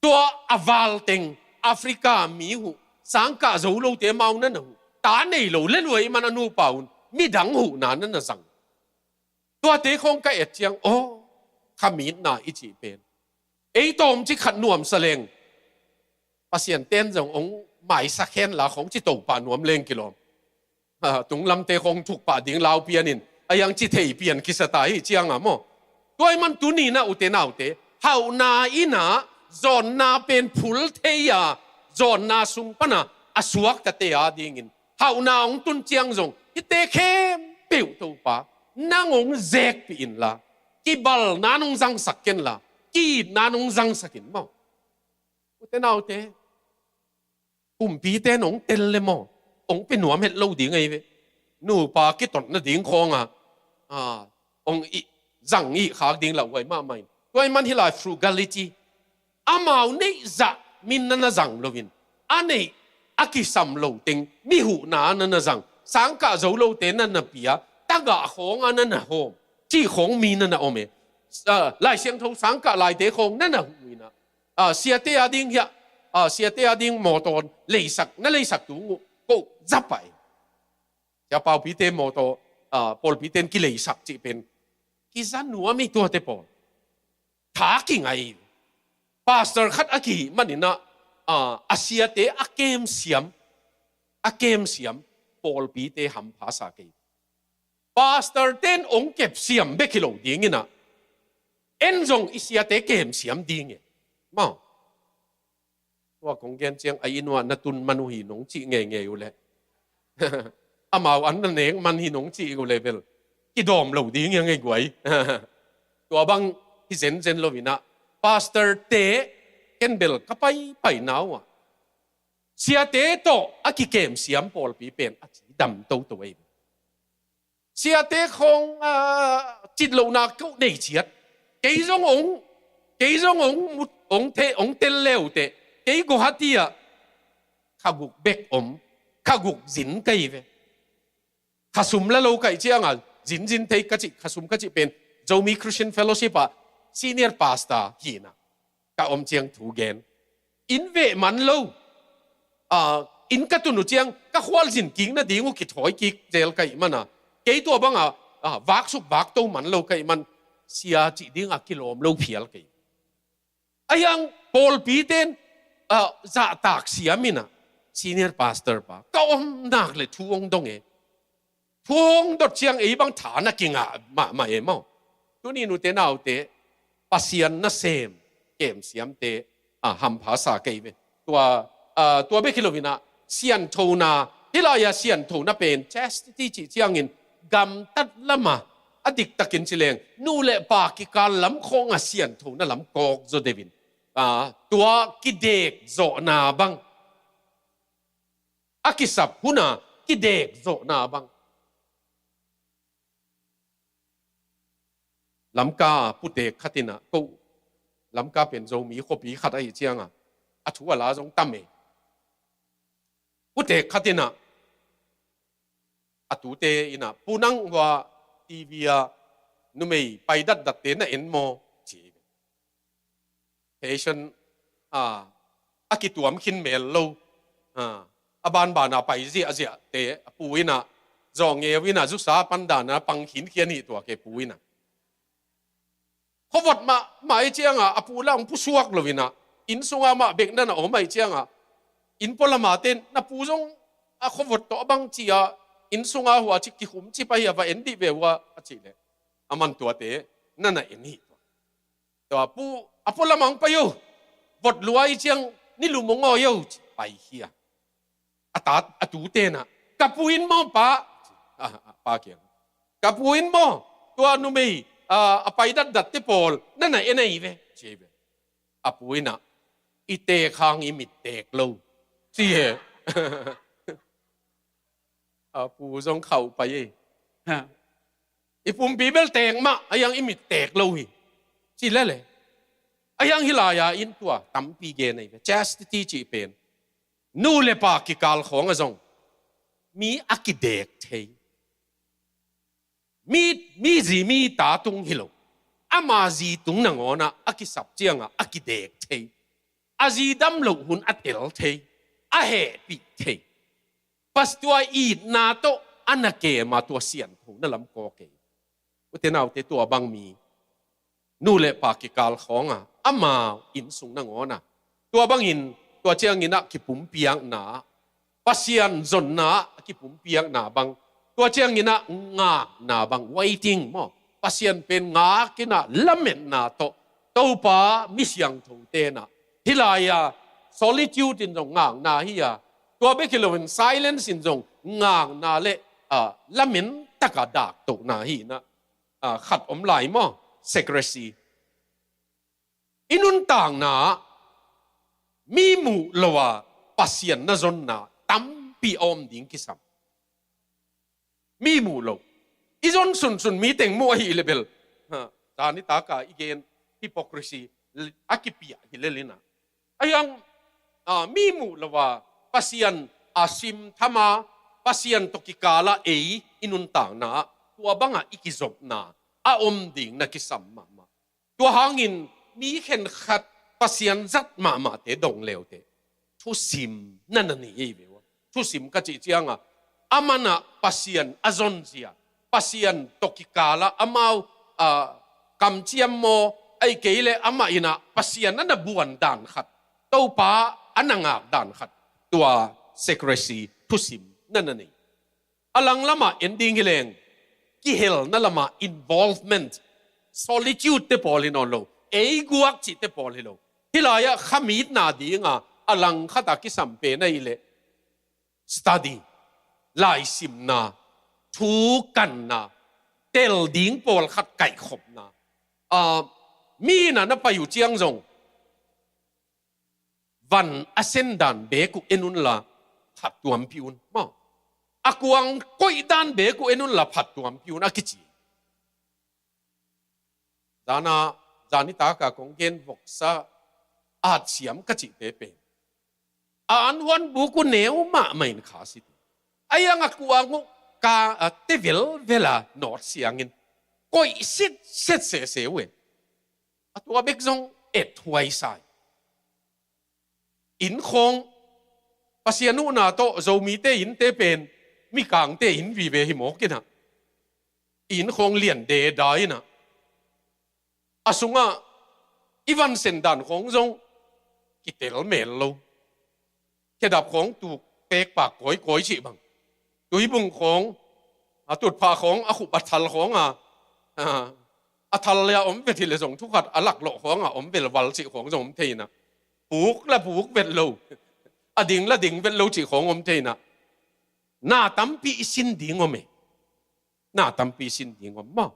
Tua a val teng Africa mi huh, sangkah zo lote amau na na huh, ta nei lo le luai man a nupa un midang huhna na na zang. Tuate khawng ka et ciang, aw, khamitna i cih pen Ei tawmcik khat nuamsa leng, Pasian ten zong ong maisak hen la khong ci to pah nuam leng kilawm. Ha, tunglamte khong thuk pah ding lau pianin a yang ci thei pian kisa ta hi cianga maw. Tua ahih man tuni-in ah ute naute, hauhna in ah zawnna pen phul thei a, zawnna sung pan a a suaktate a dingin hauhna ong tun ciang zong hihte khempeuh Topa nang ong zekpih inla, kibalna nong zangsak kenla, ki-itna nong zangsak in maw. Ute naute, kumpite nong tel le maw, ong pe nuam het lo ding ahi ve. Nupa kitot nading khawnga, ah, ong ih, zang ih khak ding lauhuai mahmah in. Tua ahih man hih lai frugality, amau neih zah min na na zang loin, a neih a kisam lo teng mi huhna na na zang, sangkah zo lote na na pia, tagah khawnga na na hawm, cih khawng mi na na om e. Ah, Lai Siangtho sangkah laite khawng na na huh in ah, ah, siate a ding hiah, ah, siate a ding mawtaw leisak, na leisak tung uh, ko za pah e. Sia Paupite mawtaw, ah, pawlpite in kileisak cih pen kiza nuam hi tuate pawl. Tha kingai. Pastor khat a kihih manin ah, ah, a siate a kemsiam, a kemsiam pawlpite hampha sa kei. Pastor ten ong kepsiam bek hi lo dingin ah, en zong i siate kemsiam ding e. Maw. Tua kong gen ciang a inn uah na tun man uh hi nong cih ngeingei uh leh, amau an na nek man hi nong cih uh leh bel kidawm lo ding hi a ngei guai. Tua bang hi zenzen loin ah, pastor te ken bel ka paipaina uh ah, siate tawh a kikemsiam pawlpi pen a cidam toto ei. Siate khawng, ah, citlohna ko nei ciat. Kei zong ong, kei zong ong mut, ong the, ong tel leuteh. Kei Guwahati ah kha guk bek om, kha guk zin ka hi ve. Kha sum la lo ka hih cianga zinzin thei ka cih, kha sum ka cih pen Zomi Christian Fellowship ah senior pastor hi-in ah ka om ciang thu gen. Inn veh man lo. Ah, inn ka tun uh ciang ka khualzin kik nading uh kithawi kik zel ka hih man a, kei tua banga, ah, vaksuk vakto man lo ka hih man, sia cih dinga kilawm lo phial kei. A hiang pawlpite in, ah, zahtak siam in ah, senior pastor pa, ka om nak le thu ong dong e. Thu ong dot ciang ei bang tha na kingah mahmah e maw. Tuni-in ute naute, Pasian nasem kemsiamte, ah, hampha sa kei ve. Tua, ah, tua bek hi loin ah, sianthona, hih lai-a sianthona pen chastity cih ciangin gamtat lama a diktakin ci leng, nu le pa kikal lam khawnga sianthona lam kawk zaw deuhin, ah, tua kidek zawhna bang, a kisap huna kidek zawhna bang. Lamka putek khat in ah, ko Lamka pen Zomi khuapi khat ahih cianga a thu a la zong tam e. Putek khat in ah, a tute in ah, "Pu, nang hua TV ah numei pai datdatte na en maw?" ci. Patient, ah, a kituam khin mel lo, ah, a banbana pai ziahziahte a pu in ah, zawngeu in ah zusa pan dana pang khinkhian hi tuak e pu in ah. Khuavot mahmah ahih cianga a pu lah hong pusuak loin ah, inn sunga mah bek na na om ahih cianga, inn pualamate in, "Na pu zong a khuavot tawh a bang ci-a inn sunga hua cik kikhum cip ahi a, va en dih ve uh a," a cih leh, aman tuate na na en hi. Tua pu, a pualamah hong pai o, vot lua ahih ciang ni lum hong awi o, ci pai hi a. A ta, a tute in ah, "Ka pu in maw pa?" Ah, ah, pa kiang, "Ka pu in maw, tua numei, ah, a pai datdatte pawl na na en ahi ve?" ci ve. A pu in ah, "I teek hang i mit teek lo," ci e. A pu zong khauh pai e. Ha. "I pumpi bel teek mah, a hiang i mit teek lo hi," ci lele. A hiang hih lai-a in tua tampi gen ahi ve. Chastity cih pen nu le pa kikal khawnga zong mi a kidek thei. Mi, mi zi mi ta tung hi lo, ama zi tung nangawnah a kisap cianga a kidek thei. A zi dam loh hun a tel thei, a hehpih thei. Pas tua itna tawh a na kema tua sianthona lam kawk e. Ute naute, tua bang mi nu le pa kikal khawnga amau inn sung nangawn a. Tua bangin, tua ciangin ah kipumpiakna, Pasian zonna ah kipumpiakna bang, tua ciangin ah ngakna bang, waiting maw. Pasian pen ngak in ah lametna tawh, Topa mi siangthote in ah, hih lai-a solitude in zong ngakna hi a, tua bek hi loin silence in zong ngakna le, ah, lamen taka daktohna hi in ah, ah, khat om lai maw, secrecy. I nuntakna ah mi muh lo a Pasian na zonna tampi a om ding kisam. Mi muh lo. I zon sunsun mi teng muh ahih leh bel, ha, zani taka i gen hypocrisy a kipiah hi lel in ah. Ahi hang, ah, mi muh lo a Pasian a simtham a, Pasian tawh kikal a ei i nuntakna ah tua bangah i kizopna a om ding na kisam mahmah. Tua hangin mi khenkhat Pasian zat mahmahte dong leute thusim na na nei ei ve ua. Thusim ka cih ciangah, a man ah Pasian a zonzia, Pasian tawh kikal ah amau, ah, kamciam maw, ahih kei leh amah in ah Pasian a na buan dan khat, Topa a na ngak dan khat, tua secrecy thusim na na nei. A lang lamah en ding hi leng, kihelna lamah involvement, solitude te pawl hi nawn lo, ei guak cihte pawl hi lo. Hih lai-ah khamitna dinga a lang khatah kisam pen ahih leh study, laisimna, thu kanna, tel ding pawlkhat kaihkhopna. Ah, mi in ah na pai uh ciang zong van a sen dan beek uh en unla phattuampih un maw. A kuang koih dan beek uh en unla phattuampih un a kici. Zana, zani taka kong gen voksa atsiam ka cihte pen, a an huan buk uh neu mahmah in kha si te. Ahi hang a kuang uh ka, a, te velvel a nawt siangin koih sitset sese uh e. A tua bek zong ethuai sa hi. Inn khawng, Pasian uhna tawh Zomite innte pen mikangte inn vive hi mawk in ah, inn khawng lian deda in ah, a sungah i van sen dan khawng zong kitel mel lo. Khedap khawng tuk pekpak kawikawi cih bang, tuibung khawng, a tutphah khawng a khup a thal khawng a, a, a thal le a om vet hi leh zong thukhat a laklawh khawng a om velval cih khawng zong om thei in ah, puk la puk vet lo, a ding la ding vet lo cih khawng om thei in ah, na tampi i sin ding om e. Na tampi sin ding om maw.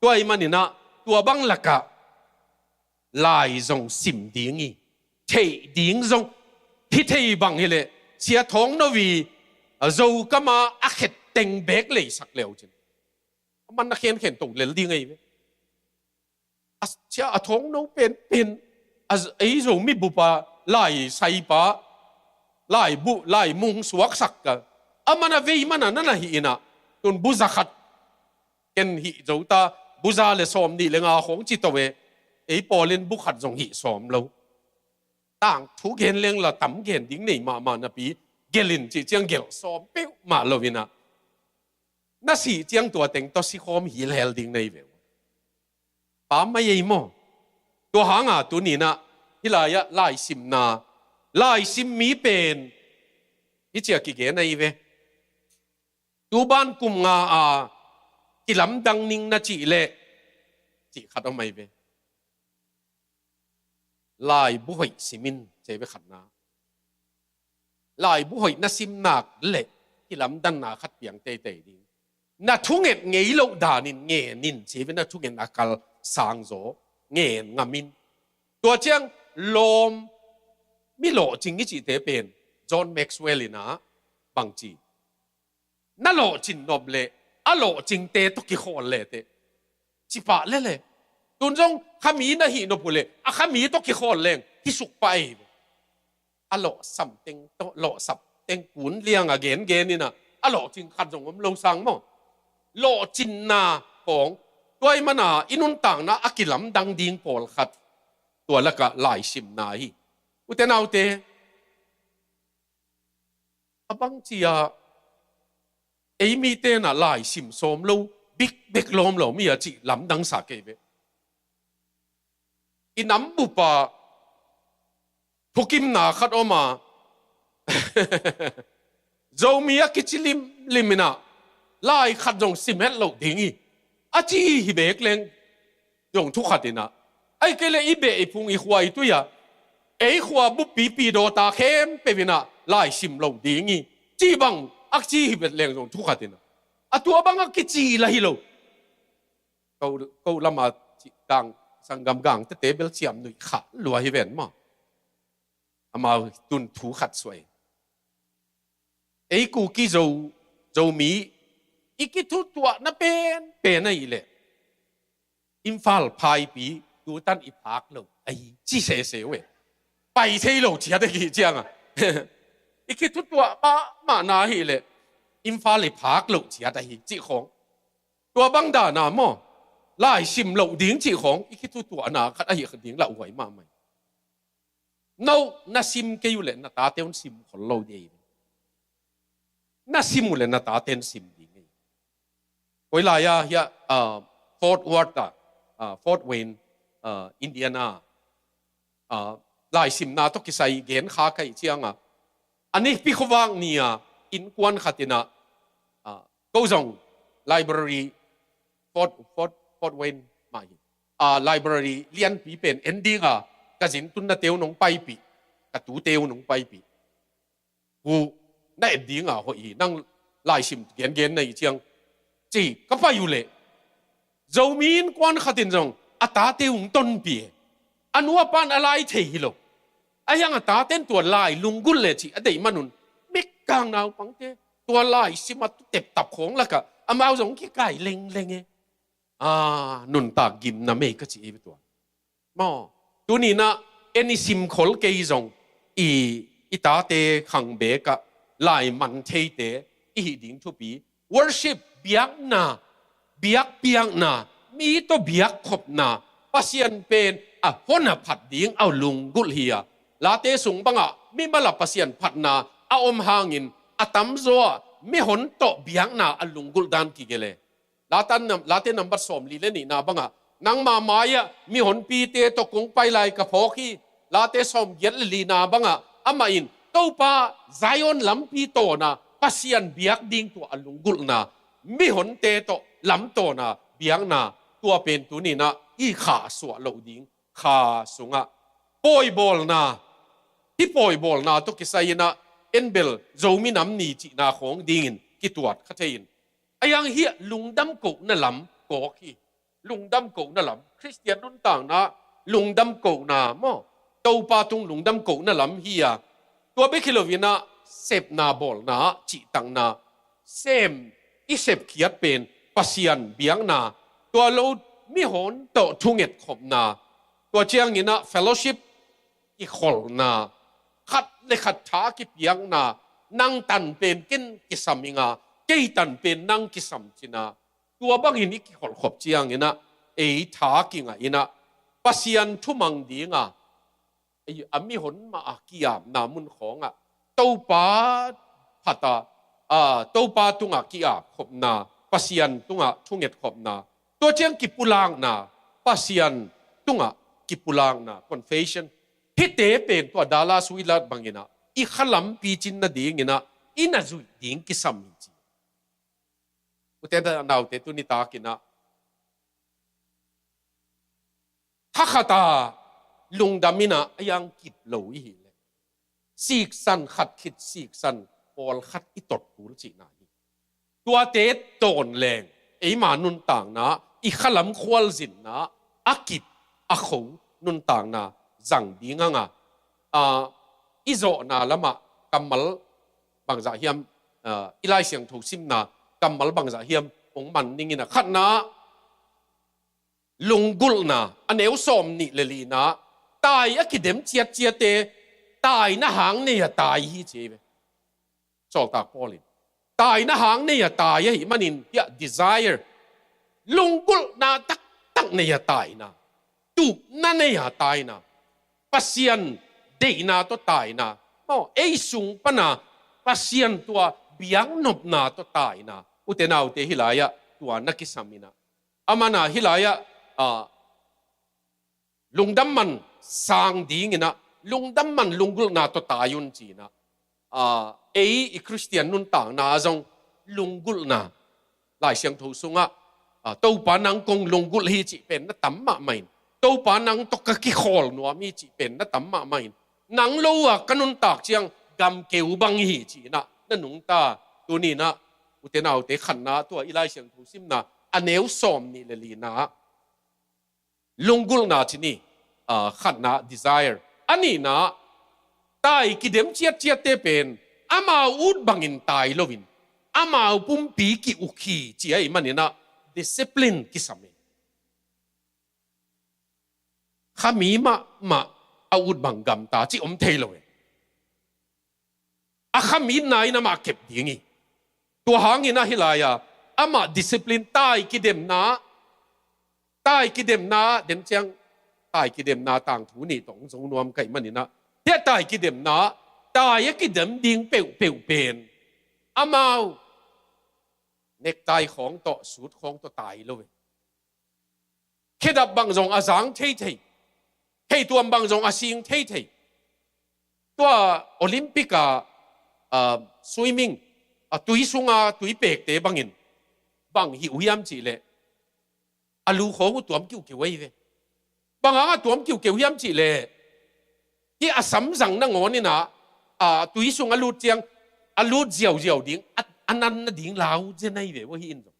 Tua ahih manin ah, tua bang lakah lai zong sim ding hi, theih ding zong hi thei bang hi leh, Sia Thawng No ii, a, Zokam a a khet teng beek leisak le uh cin, a man na khenkhen tong lel ding ahi ve. A, Sia Thawng No penpen, a, ei Zomi bup a lai saipa, lai bu, lai mung suaksak ka, a man a vei man a na na hih in ah, tun bu za khat ken hih zo ta, bu za le sawmnih le nga khawng ci to e, ei pawlin bu khat zong hih sawm lo. Tangthu gen leng la tam gen ding nei mahmah napi, gelh in cih ciang gelh sawm peuhmah lo in ah, na sih ciang tua teng tawh sikhawm hilhel ding nei ve uh. Pam mai ei maw. Tua hanga tuni in ah, hih lai-ah laisimna, laisim mi pen hih ciah kigen ahi ve. Tu ban kum nga a kilamdang ning na cih leh, cih khat om ahi ve. Laibu hoih sim in, ci ve khatna. Laibu hoih na sim nak leh kilamdanna khat piang teitei ding. Na thunget ngei loh danin ngen in, ci ve, na thungetna kal sangzaw ngen ngam in. Tua ciang lawm, mi lawhcing i cihte pen John Maxwell in ah bangci, na lawhcin nop leh a lawhcingte tawh kikhawl le teh, ci pah lel e. Tun zong khami na hih nop uh leh a khami tawh kikhawl leng hi suk pah ei. A lawhsam teng tawh, lawhsap teng kun liang a gengen in ah, a lawhcing khat zong om lo sang maw. Lawhcinna khawng, tua ahih mana i nuntakna a kilamdang ding pawlkhat, tua lakah laisimna hi. Ute naute, a bangci a ei mite in ah laisim sawm lo, bikbek lawm lo mi a cih lamdang sa kei ve. i nam bupa thukimna khat om a, Zomi a kici limlim in ah lai khat zong sim het loh ding hi, a ci hi bek leng zong thu khat in ah, ahih kei leh i beh i phung i khua i tui ah ei khua buppi pi dawta khempeuh in ah lai sim loh ding hi, ci bang a ci hi bet leng zong thu khat in ah, a tua bang a kici la hi lo. Ko, ko lama ci, gang, sanggam gang tete bel ciam nuih kha lua hi ven maw. Amau tun thu khat suai. Ei Kuki Zo, Zomi i kithutuahna penpen ahih leh Imphal phaipi tutan i phak lo ahi ci sese uh e. Pai thei lo ciat ahi ciang a, i kithutuah mahmahna ahih leh Imphal i phak lo ciat ahi cih khawng. Tua bang dana maw, lai sim loh ding cih khawng i kithutuahna khat ahi kha ding lauhuai mahmah. No, na sim kei uh leh na tate un sim khol lo ding hi. Na sim uh leh na tate un sim ding hi. Koi lai-a hiah, ah, Fort Worth ah, ah, Fort Wayne, ah, Indiana, ah, laisimna tawh kisai gen kha ka hih ciang a, a nipi khuavak ni-a innkuan khat in ah, ah, ko zong library, Fort, Fort, Fort Wayne mah hi, ah, library lianpi pen en ding a, ka zin tunnate uh nong paipih, ka tute uh nong paipih. Hu, na et ding a hoih hi, nang laisim gengen na hih ciang, ci ka pai uh leh, Zomi innkuan khat in zong a tate hong tonpih e. A nu a pa'n a lai thei hi lo. Ahi hang a tate'n tua lai lunggulh le cih a deih manun, mikkang naupangte tua laisim a teptap khawng lakah amau zong kikai lengleng e. Ah, nuntak gimna mei ka ci ei ve tua. Maw, tuni-in ah en i simkhol kei zong i, i tate khang bekah lai man theite i hih ding thupi. Worship, biakna, biakpiakna, mi tawh biakkhopna, Pasian pen a hon a phat ding a lunggulh hi a. Late sung bangah mimal a Pasian phatna a om hangin a tamzaw ah mihon tawh biakna a lunggulh dan kigelh e. Late nam-, Late nambat sawmli le nihna bangah, nangma mai-ah mihonpite tawh kong pai lai ka phawk hi. Late sawmgiat le lina bangah, amah in Topa Zion lampi tawna Pasian biak ding tua a lunggulhna, mihonte tawh lamtawna biakna, tua pen tuni-in ah i kha suah loh ding, kha sungah pawibawlna, hih pawibawlna tawh kisai-in ah en bel Zomi Nam Ni cihna khawng dingin kituat kha thei in, a yang hiah lungdam kohna lam kawk hi. Lungdam kohna lam, Khristian nuntakna lungdam kohna maw, Topa tung lungdam kohna lam hi a, tua bek hi loin ah sepna bawlna ah cihtakna, sem i sepkhiat pen Pasian biakna, tua lo mihon tawh thungetkhopna, tua ciangin ah fellowship kikholhna, khat le khat tha kipiakna, nang tan pen ken kisam ing a, kei tan pen nang kisam cihna, tua bangin i kikholhkhop ciangin ah ei tha kingah in ah Pasian thumang ding a, ei, a mihon mah a ki-apna mun khawngah Topa phat a, a, Topa tungah ki-apkhopna, Pasian tungah thungetkhopna, tua ciang kipulakna, Pasian tungah kipulakna, confession. Hihte pen tua Dallas Willard bangin ah i khalam picin nadingin ah i na zuih ding kisam hi ci. Ute naute, tuni takin ah thakhata lungdam in ah a yang kip lo i hih leh, siksan khat khit siksan pawlkhat i tot kul cihna hi. Tuate tawn leng eima nuntakna, i khalam khualzinna a kip a kho nuntakna zang ding hang a, a, i zawhna lamah kammal bangzah hiam, a, i Lai Siangtho simna kammal bangzah hiam hong man ning in ah, khatna, lunggulhna, a neu sawmnih le lina, tai a kidem ciatciate taina hang nei a tai hi ci hi ve. Sawltak Paul in taina hang nei a tai ahih manin hiah desire, lunggulhna taktak nei a taina, tupna nei a taina, Pasian deihna tawh taina, maw, ei sung pana Pasian tua biaknopna tawh taina. Ute naute, hih lai-ah tua na kisam in ah, a man ah hih lai-ah, a, lungdam man sang dingin ah, lungdam man lunggulhna tawh tai un ci-in ah, a, ei i Khristian nuntakna ah zong lunggulhna, Lai Siangtho sungah, a, Topa nang kong lunggulh hi cih pen na tam mahmah in, Topa nang tawh ka kikhawl nuam hi cih pen na tam mahmah in, nang lo ah ka nuntak ciang gamkeu bang hi ci-in ah na nungta. Tuni-in ah ute naute, khatna, tua i Lai Siangtho simna a neu sawmnih le lina ah lunggulhna ci ni, a, khatna, desire. A nihna, tai kidem ciatciatte pen amau ut bangin tai loin amau pumpi ki-uk hi ci ahih manin ah discipline kisam hi. Khami mahmah a ut bang gamta cih om thei lo hi. A khamitna in amah kep ding hi. Tua hangin ah hih lai-a amah discipline, tai kidemna, tai kidemna, den ciang tai kidemna tangthu nih tawh hong zo nuam ka hih manin ah, hih tai kidemna, tai a kidem ding peuhpeuh pen amau necktie khawng tawh, suit khawng tawh tai lo hi. Khedap bang zong a zang theithei, theituam bang zong a sing theithei. Tua Olympic a, a, swimming, a, tui sunga tui pekte bangin bang hih uh hiam cih leh, a lu khawng uh tuam kiukiu ahi ve. Bang hangah tuam kiukiu hiam cih leh, hih a samzang nangawn in ah, a, tui sung a lut ciang a lut ziauziau ding, a, a nan nading lau zen ahi ve uh, hih in zong.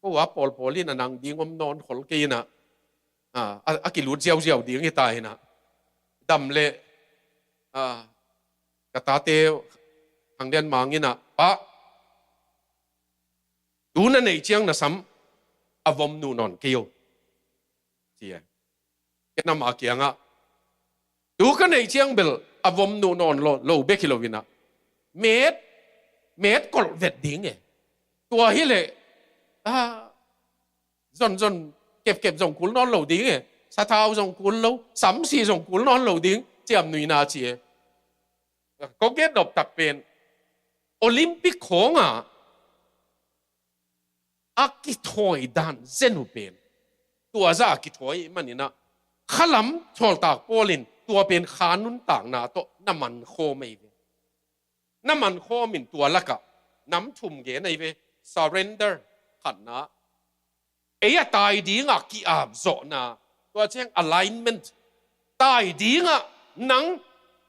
Ko a pawlpawl in a nang ding om nawn khol kei in ah, a, a, a kilut ziauziau ding hi ta in ah. Dam leh, a, ka tate Thang Lian Mang in ah, "Pa, tu na neih ciang na sam a vom nuh nawn kei o," ci a. Ken amah kiangah, "Tu ka neih ciang bel a vom nuh nawn lo, lo bek hi lo in ah, met, met kolh vet ding e. Tua hi leh, a, zonzon kepkep zong kul nawn lo ding e. Sathau zong kul lo, samsi zong kul nawn lo ding," ciam nuihna ci e. Ko gen noptak pen, Olympic khawngah a kithawi dan zen uh pen, tua zah a kithawi ahih manin ah, khalam thawltak pawl in tua pen kha nuntakna tawh na mankhawm ahi ve. Na mankhawm in tua lakah nam thum gen ahi ve. Surrender, khatna. Ei a tai dingah ki-apzawhna, tua ciang alignment. Tai dingah nang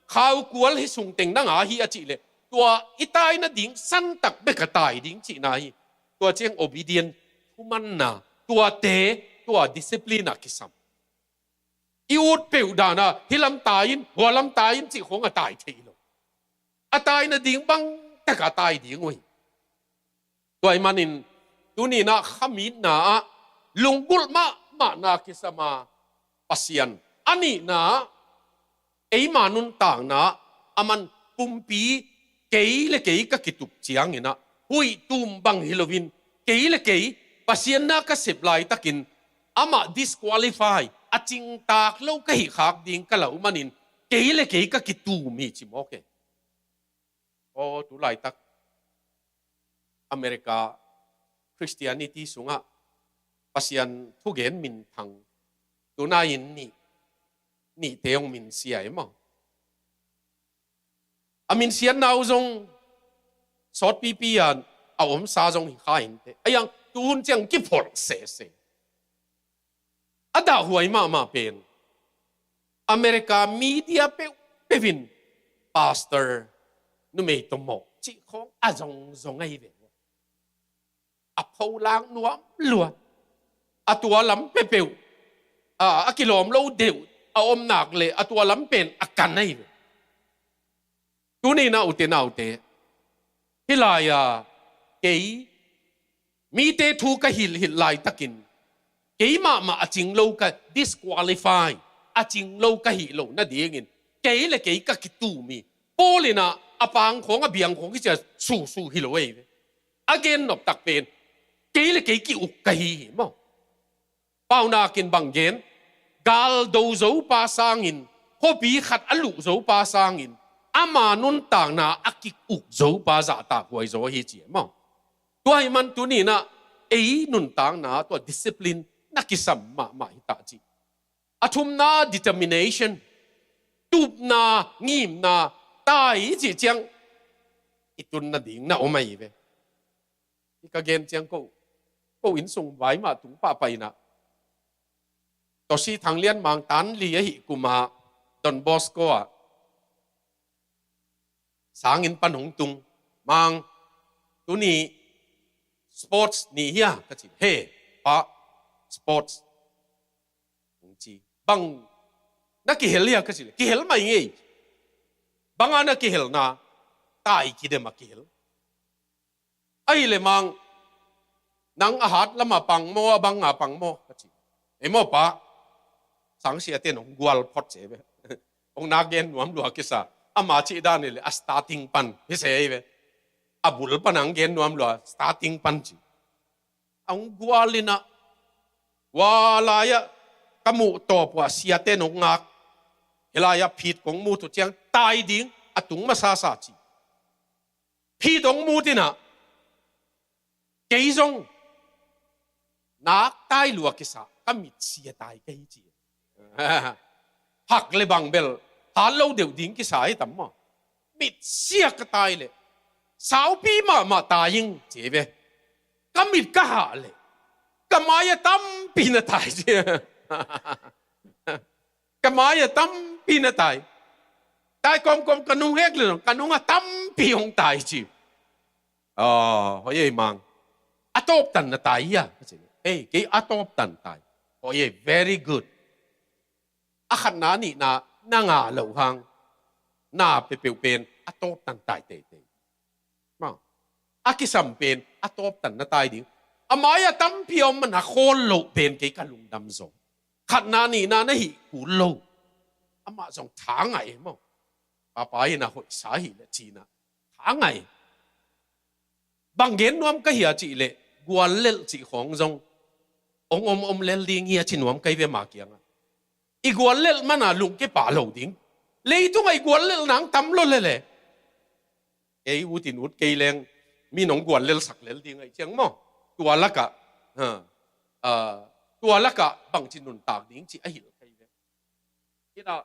khaukual hi sungteng nang a hi a cih leh, tua i tai nading santak bek a tai ding cihna hi. Tua ciang obedient, thumanna, tuate, tua discipline ah kisam. I ut peuh dan ah, hih lam tai in, hua lam tai in cih khawng a tai thei lo. A tai nading bang tak a tai ding uh hi. Tua ahih manin, tuni-in ah khamitna ah lunggulh mahmahna kisam a, Pasian. A nihna ah, eima nuntakna ah aman pumpi kei le kei ka kitup ciangin ah, huih tum bang hi loin, kei le kei Pasian na ka sep laitakin amah disqualify, a cingtak lo ka hih khak ding ka lauh manin, kei le kei ka kitum hi ci mawk e. Aw, tu laitak America Christianity sungah Pasian thugen minthang, tunai-in nih, nihte hong minsia e maw. A minsiatna uh zong sawtpipi a, a omsa zong hi kha inteh. A hiang tuhun ciang kipholh sese. A dahhuai mahmah pen, America media peuhpeuh in pastor numei tawh mawh cih khawng a zongzong ahi ve. A pholak nuam lua. A tua lam peuhpeuh, a, a kilawm lo deuh a om nak leh a tua lam pen a kan ahi ve. Tuni-in ah ute naute, hih lai-a kei mite thu ka hilhhilh laitakin, kei mahmah a cing lo ka disqualify, a cing lo ka hih loh nadingin, kei le kei ka kitum hi. Paul in ah a pang khawng, a biang khawng kici a suhsuh hi lo ahi ve. A gen noptak pen, kei le kei ki-uk ka hi hi maw. Paunakin bang gen, gal do zo pa sangin, khuapi khat a luh zo pa sangin, ama nuntakna a ki-uk zo pa zahtak huai zaw hi ci e maw. Tua ahih man tuni-in ah ei nuntakna tua discipline na kisam mahmah hi ta ci. A thumna determination, tupna, ngimna, tai i cih ciang i tun nading na om ahi ve. Hi ka gen ciang ko, ko inn sung vai mah tung pahpah inah, Tawsi Thang Lian Mang tan li ahi kuma Don Bosco ah sangin pan hong tung. Mang, tuni sports ni hia? Ka ci. He, pa, sports. Hong ci. Bang na kihel hia? Ka ci. Kihel mai ngei. Banga na kihelna? Tai kidem a kihel. Ahi le Mang, nang a hat lama pang maw, a banga pang maw? Ka ci. Ei maw pa, sangsiate nong gual phot ce ve. Hong na gen nuam lua kisa. Ama cih dan hi le a starting pan hi se hi ve. A bul pan ang gen nuam lua, starting pan ci. Hong gual inah, hua lai-ah ka muh tawp uh a siate nong ngak. Hi lai-ah phit kong mut uh ciang tai ding a tung masasa ci. Phit hong mut inah, kei zong nak tai lua kisa, ka mit sia tai kei ci. Hak le bang bel hat lo deuh ding kisa hi tam maw? Mit sia ka tai le saupi mahmah tai ing ci ve. Ka mit ka hah le ka mai-ah tampi na tai ci. Ka mai-ah tampi na tai. Tai kawmkawm ka nung hek le zong ka nungah tampi hong tai ci. Aw, hoi ei Mang. A tawptan na tai hia? Ka ci. Ei, kei a tawptan tai. Hoi ei, very good. A khatna nihna na ngah loh hang na peuhpeuh pen a tawptan tai teitei. Maw, a kisam pen a tawptan na tai ding. A mai-ah tampi a om man a khawl loh pen kei ka lungdam zaw. Khatna nihna na hih kul lo. Amah zong tha ngai e maw. Papa in a hoihsa hi le cina tha ngai. Bang gen nuam ka hia cih leh guallelh cih khawng zong hong om om lel ding hi a ci nuam ka hi ve ma kiangah. I guallelh mana lungke pah lo ding. Leitungah i guallelh nang tam lo lele. Kei ut in ut kei leng mi nong guallelh sak lel ding ahi ciang maw. Tua lakah, ha, ah, tua lakah bangci nuntak ding cih a hilh ka hi ve. Hia,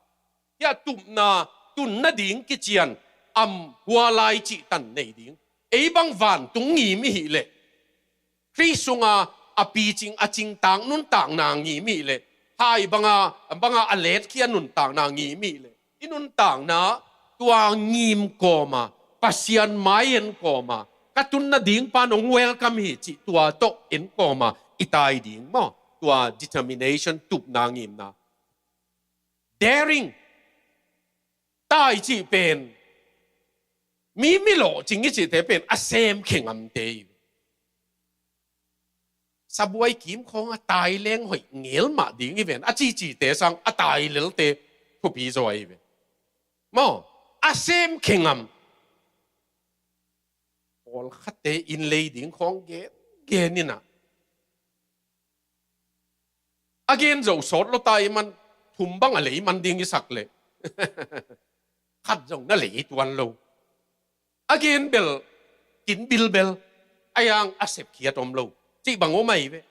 hia tupna, tun nading kician, am hua lai cihtan nei ding. Ei bang vantung ngim i hih leh Khrih sunga a picing a cingtak nuntakna ngim i hih leh, hai banga, banga a letkhia nuntakna ngim i hih leh, i nuntakna tua ngim kawma, Pasian mai en kawma, ka tun nading pan hong welcome hi cih tua tawh en kawma i tai ding maw. Tua determination, tupna, ngimna. Daring. Tai cih pen mi, mi lawhcing i cihte pen a sem khe ngamte hi. Sabuai kim khawng a tai leng hoih ngel mah ding hi ven a cihcihte sang a tai lelte thupi zaw ahi ve. Maw, a sem khe ngam. Pawlkhatte inn lei ding khawng gen, gen inah a gen zo sawt lo tai man, thum bang a lei man ding i sak leh khat zong na lei tuan lo. A gen bel, kin bilbel, a yang a sepkhiat om lo cih bang om ahi ve.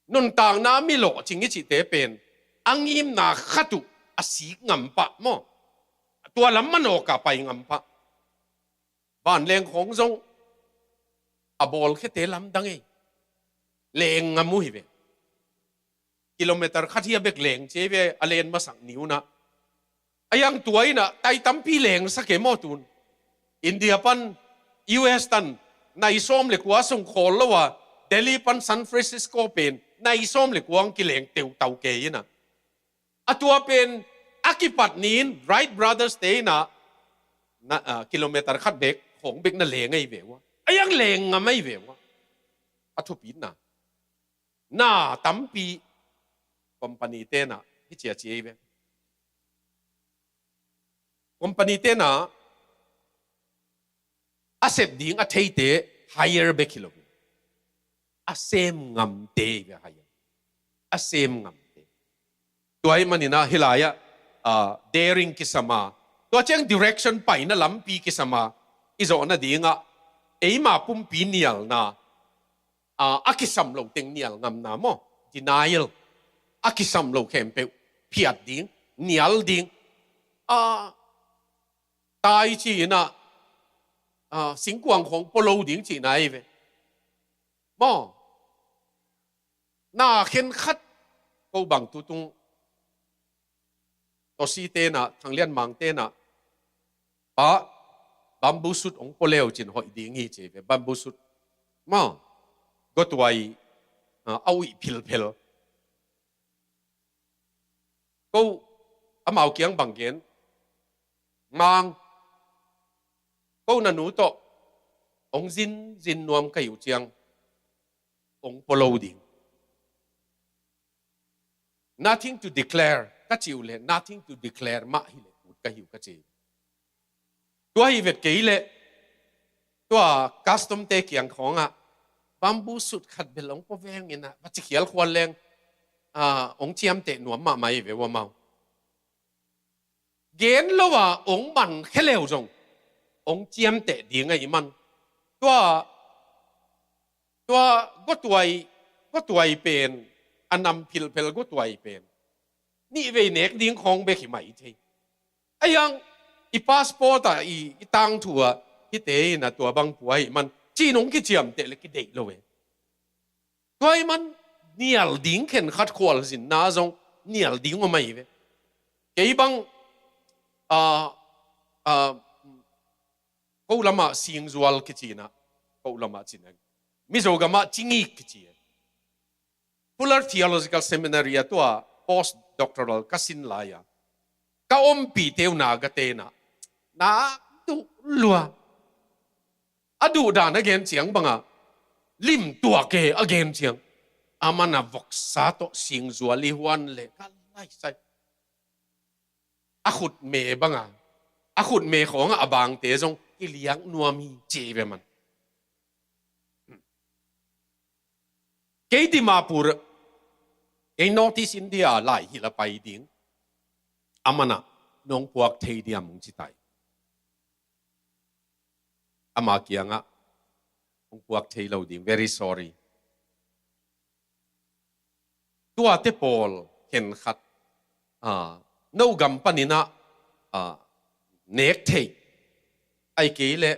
Nuntakna mi lawhcing i cihte pen a ngimna khat uh a sik ngam pah maw. Tua lam manawka pai ngam pah. Vanleng khawng zong a bawlkhiate lamdang ei. Leng ngam uh hi ve. Kilometer khat hia bek leng ci hi ve a len masak ni unah. A yang tua inah tai tampi lengsak e maw tun. India pan U S tan nai sawm le kua sung khawl lo a, Delhi pan San Francisco pen nai sawm le kua ang kileng teutau kei inah. A tua pen a kipat ni-in Wright Brothers te inah na, ah, kilometer khat bek khawng bek na leng ahi ve ua. A yang leng ngam ahi ve ua. A thupitna. Na tampi company tenah hi cia ci ahi ve. Company tenah a sep ding a theite hire bek hi lo. A sem ngamte hi ve hire. A sem ngamte. Tua hi maninah hi lai-ah, ah, daring kisama. Tua ciang direction paina lampi kisama. I zawh nadingah eima pumpi nialna, ah, a kisam lo teng nial ngamna maw. Denial. a kisam lo khempeuh phiat ding, nial ding, a, tai ci-in ah, a, singkuang khawng pua lo ding cihna hi ve. Maw? Na khenkhat ko bang tutung Tawsi tenah, Thang Lian Mang tenah, pa, bamboo shoot hong pua le uh cin hoih ding hi ci ve, bamboo shoot. Maw? Guatuai, a, a uih philphel. Ko amau kiang bang gen, Mang, ko na nu tawh hong zinzin nuam ka hi uh ciang hong pua lo ding. Nothing to declare ka ci uh leh, nothing to declare mah hi leh ut ka hi uh ka ci. Tua hi vet kei leh, tua custom te kiang khawngah bamboo shoot khat bel hong pua veng in ah, va ci khial khual leng, a, hong ciamteh nuam mahmah hi ve ua mau. Gen lo a hong man khe leu zong hong ciamteh ding ahih man. Tua, tua guatuai, guatuai pen, a nam philphel guatuai pen, nih vei nek ding khawng bek hi mai thei. A hiang i passport ah, i, i tangthu ah, hihte in ah tua bang pua ahih man, ci-in hong kiciamteh leh kideih lo e. Tua ahih man nial ding khenkhat khualzinna zong nial ding om ahi ve. Kei bang, a, a, ko lamah singzual kici-in ah, ko lamah cin a, Mizo gamah cingik kici e. Fuller Theological Seminary ah tua post doctoral ka sin lai-a, ka ompihte uh na ka tenah, na duh lua. A duh dan a gen ciang banga lim tuak e, a gen ciang. A man a voksa tawh singzual i huan leh ka laisai. A khutme banga, a khutme khawngah a bangte zong kiliak nuam hi ci ve man. Kei Dimapur, kei North East India lai hilh a pai ding, a man ah nong puak thei diam hong ci tai. Ama kiangah, hong puak thei lo ding, very sorry. Tuate pawl khenkhat, a, no gam panin ah, a, nek thei, ahih kei leh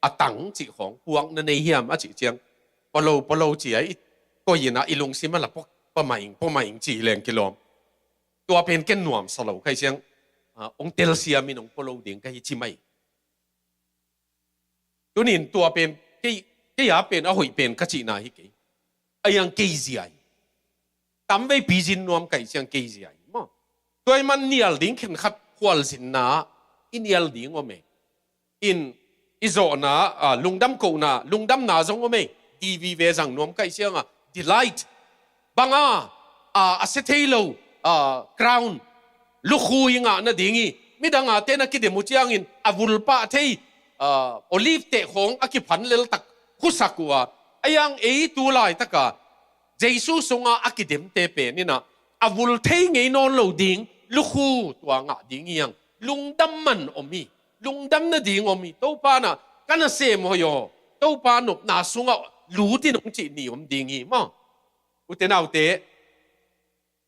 a tang cih khawng puak na nei hiam a cih ciang, pua lo, pua lo ci a i koih in ah i lungsim ah la pua, pua mah ing, pua mah ing ci leng kilawm. Tua pen ken nuamsa lo ka hih ciang, a, hong telsiam in hong pua lo ding ka hi ci mai. Tunin tua pen, kei, kei a pen a hoih pen ka cihna hi kei. A hiang kei zia hi. Tam veipi zin nuam ka hih ciang kei zia hi. Maw. Tua ahih man nial ding khenkhat khualzinna i nial ding om e. In i zawhna, a, lungdam kohna, lungdamna zong om e. D V ve zang nuam ka hih ciang a, delight. Banga, a, a sia thei lo, a, crown, lukhu i ngah nading hi. Midang a ten a kidem uh ciangin a vulpah thei, a, olive teh khawng a kiphan leltak khusak uh a. A hiang ei tu laitaka Jesu sunga a kidemte pen in ah a vul thei ngei nawn lo ding lukhu tua ngah ding hi hang. Lungdam man om hi. Lungdam nading om hi. Topa in ah ka nasem hoih aw. Topa nopna sungah lut in hong cih ni om ding hi maw. Ute naute,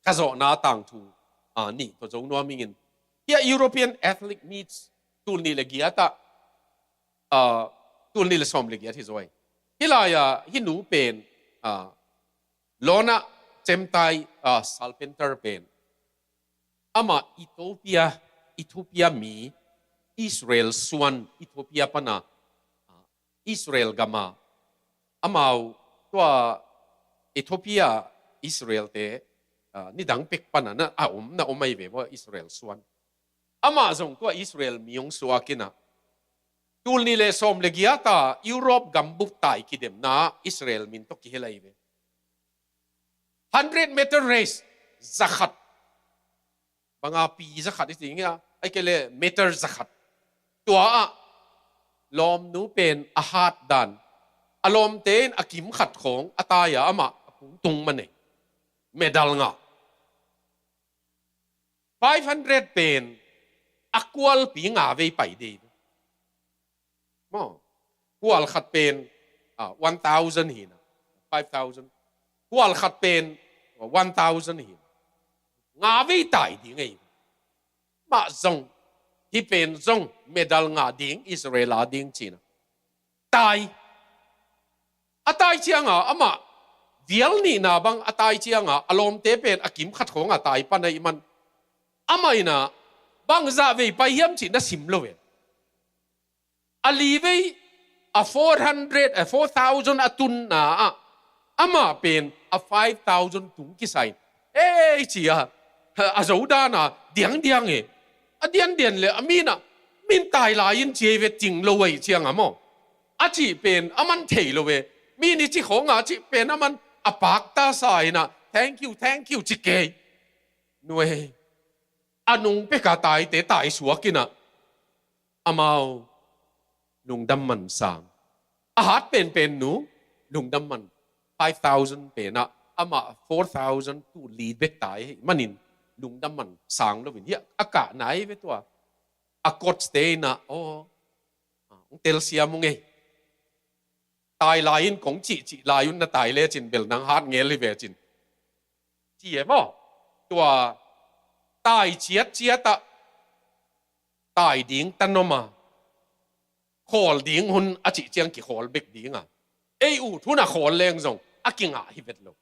ka zawhna tangthu, a, nih tawh zo nuam ing in. Hih a European Catholic Meets tul nih le giat ah, a, tul nih le sawm le giat hi zaw hi. Hih lai-a hih nu pen, a, Lona Cemtai, a, Salpenter pen. Amah Ethiopia, Ethiopia mi, Israel suan, Ethiopia pana, a, Israel gama, amau tua Ethiopia Israel te, a, nidang pek pana na a om, na om ahi ve maw Israel suan. Amah zong tua Israel mi hong suak in ah, tul nih le sawm le giat a Europe gambup tai kidemna Israel min tawh kihel ahi ve. Hundred meter race, zakhat. Banga pi zakhat i ti ngia, ahih kei leh meter zakhat. Tua ah lawmnu pen a hat dan, a lawmte in a kim khat khawng a tai-a amah a kung tung man e. Medal ngah. Five hundred pen a kualpi nga vei pai dei. Maw, kual khat pen, ah, one thousand hi na, five thousand. Kual khat pen, ah, one thousand hi na. Nga vei tai ding ei. Mah zong, hih pen zong medal ngah ding, Israel a ding ci-in ah tai. A tai ciangah amah vial nihna bang a tai ciangah a lawmte pen a kim khat khawngah tai pan ahih man, amah in ah bangzah vei pai hiam cih na sim lo e. A li vei a four hundred, a four thousand a tunna ah amah pen a five thousand tung kisa in, ei ci-a, a zo dan a diangdiang e. A diandian le a mi in ah, "Min tai lai in," ci ei ve, ting lo ahih ciangah maw. A cih pen a man thei lo e. Mi in i cih khawngah a cih pen a man a pakta sa in ah, "Thank you, thank you," ci kei. Nuai, a nung peka taite taisuak in ah amau lungdam man sang. A hat penpen nu lungdam man, five thousand pen ah amah four thousand tu li bek tai ahih manin lungdam man sang lo in, hiah a kah nai ve tua. A coach te in ah, "Aw, hong telsiam ung ei. Tai lai in kong cihcih lai un na tai lecin bel nang hat ngel hi ve," ci-in ci e maw. Tua tai ciatciat ah tai ding tan om a, khawl ding hun a cih ciang kikhawl bek ding a, ei ut hun a khawl leng zong a kingah hi vet lo.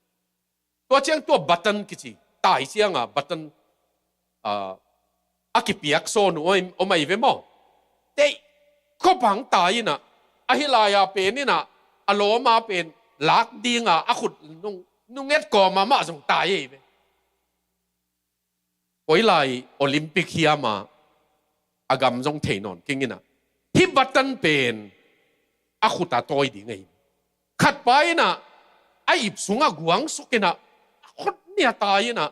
Tua ciang tua button kici, tai ciangah button, ah, a kipiak sawn uh om, om ahi ve maw. Teih khop hang tai in ah, ahi lai-a pen in ah, a lawm a pen lak ding a, a khut nung, nung et kawm a mah zong tai ahi ve. Koi lai Olympic hiam a, a gam zong thei nawn keng in ah, hih button pen a khut a tawi ding ahi. Khat pa in ah a ip sungah guangsuk in ah, a khut nih a tai in ah,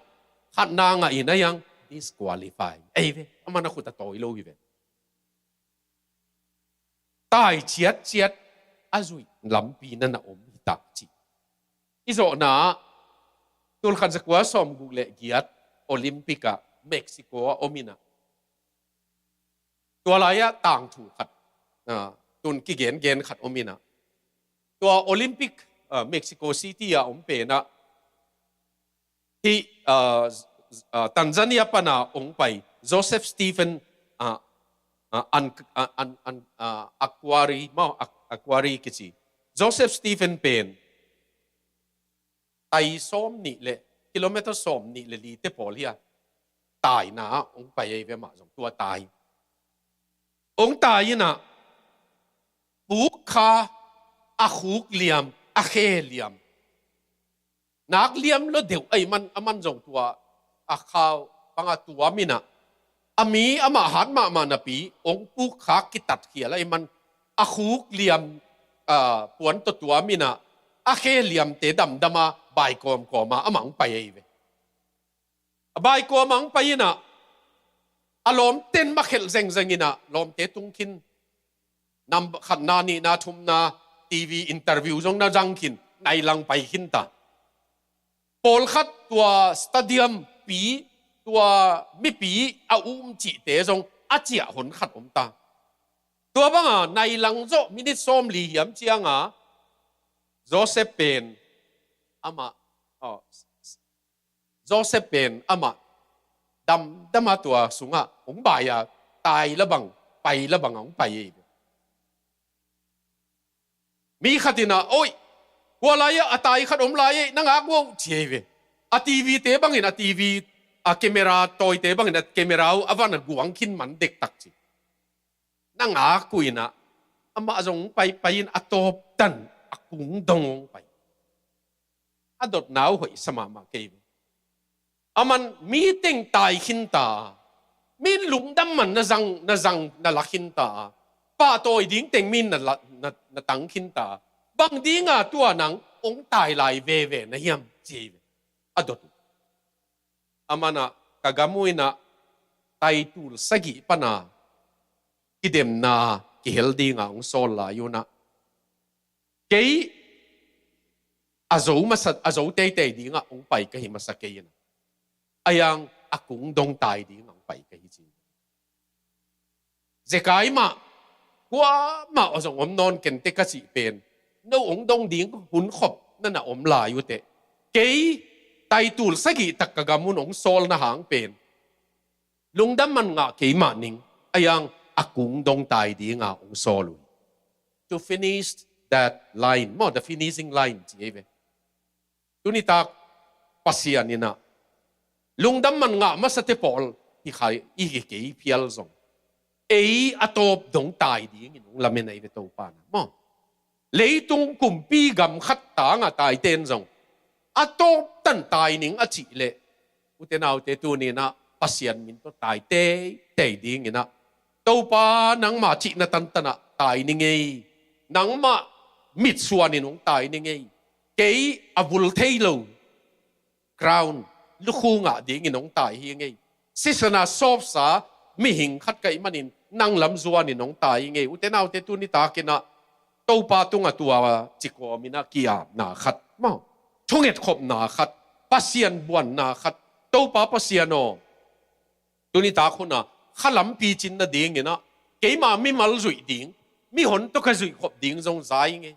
khat na ngah in ah, hiang disqualify ahi ve. Aman a khut a tawi lo hi ve. Tai ciatciat a zuih lampi na na om hi tak ci. I zawhna ah, tul khat za kua sawmguk le giat Olympic ah Mexico a om in ah, tua lai-ah tangthu khat, ah, tun kigengen khat om in ah, tua Olympic, ah, Mexico City a om pen ah, hih, ah, ah, Tanzania pan a hong pai Joseph Stephen, ah, ah, an, ah, an, an, ah, Akhwari, maw, Ak-, Akhwari kici. Joseph Stephen pen tai sawm nih le, kilometer sawm nih le li te pawl hi a, taina ah hong pai ahi ve, mah zong tua tai. Hong tai in ah, puk kha, a khuk liam, a khe liam, nak liam lo deuh ahih man, aman zong tua a khau bang a tuam in ah, a mi amah hat mahmah napi, hong puk kha kitatkhial ahih man, a khuk liam, ah, puan tawh tuam in ah, a khe liamte damdam a, bai kawmkawm a amah hong pai ahi ve. A bai kawm a hong pai in ah, a lawmte'n makhelh zengzeng in ah, lawmte tung khin, nam khatna, nihna, thumna, T V interview zong na zang khin, nai lang pai khin ta. Pawlkhat tua stadium pi, tua mipi a um cihte zong a ciah hun khat om ta. Tua bang a nai lang zawh minute sawmli hiam ciang a, Joseph pen amah, oh, Joseph pen amah damdam a tua sungah hong bai a, tai la bang, pai la bang a hong pai ahi ve. Mi khat in ah, "Oi, hua lai-ah a tai khat om lai ei, na ngak uh," ci ahi ve. A T V te bangin, a T V, a camera tawite bangin a camera uh a van a guang khin man dektak ci. Na ngak uh in ah, amah zong hong paipai in a tawp tan a kung dong hong pai. A dotna uh hoih sa mahmah kei ve. Aman mi teng tai khin ta, mi lungdam man na zang, na zang, na la khin ta, pahtawi ding teng mi na la, na, na tang khin ta, bang ding a tua nang hong tai lai veve na hiam ci ve. A dot uh. Aman ah ka gam uh in ah tai tul sagih pan a kidemna kihel ding a hong sawl lai un ah, kei a zo masa, a zo teitei ding a hong pai ka hi masa kei in ah, a hiang a kung dong tai ding a hong pai ka hi ci. Zekai mah, kuamah aw zong om nawn kei inteh ka cih pen, no hong dong ding hun khop na na om lai uh teh, kei tai tul sagih tak ka gam un hong sawlna hang pen lungdam man ngah kei mah ning, a yang a kung dong tai dinga hong sawl uh hi. To finish that line, maw, the finishing line ci ei ve. Tunitak Pasian in ah lungdam man ngah masate pawl hi khai, i hi kei phial zong, ei a tawp dong tai dingin hong lamen ahi ve Topa na, maw. Leitung kumpi gam khat tanga taiten zong a tawp tan tai ning a cih leh, ute naute, tuni in ah Pasian min tawh tai teitei dingin ah, Topa, nangma cihna tantanah tai ning ei, nangmah mitsuanin hong tai ning ei, kei a vul thei lo crown, lukhu ngah dingin hong tai hi ngei. Sisana sawpsa mihing khat ka hih manin nang lam zuanin hong tai hi ngei. Ute naute, tuni takin ah Topa tungah tua cikawmin ah ki-apna khat, maw, thungetkhopna khat, Pasian buanna khat, Topa Pasian aw, tunitak hunah kha lampi cin nadingin ah keima mimal zuih ding, mihon tawh ka zuihkhop ding zong za hi ngei.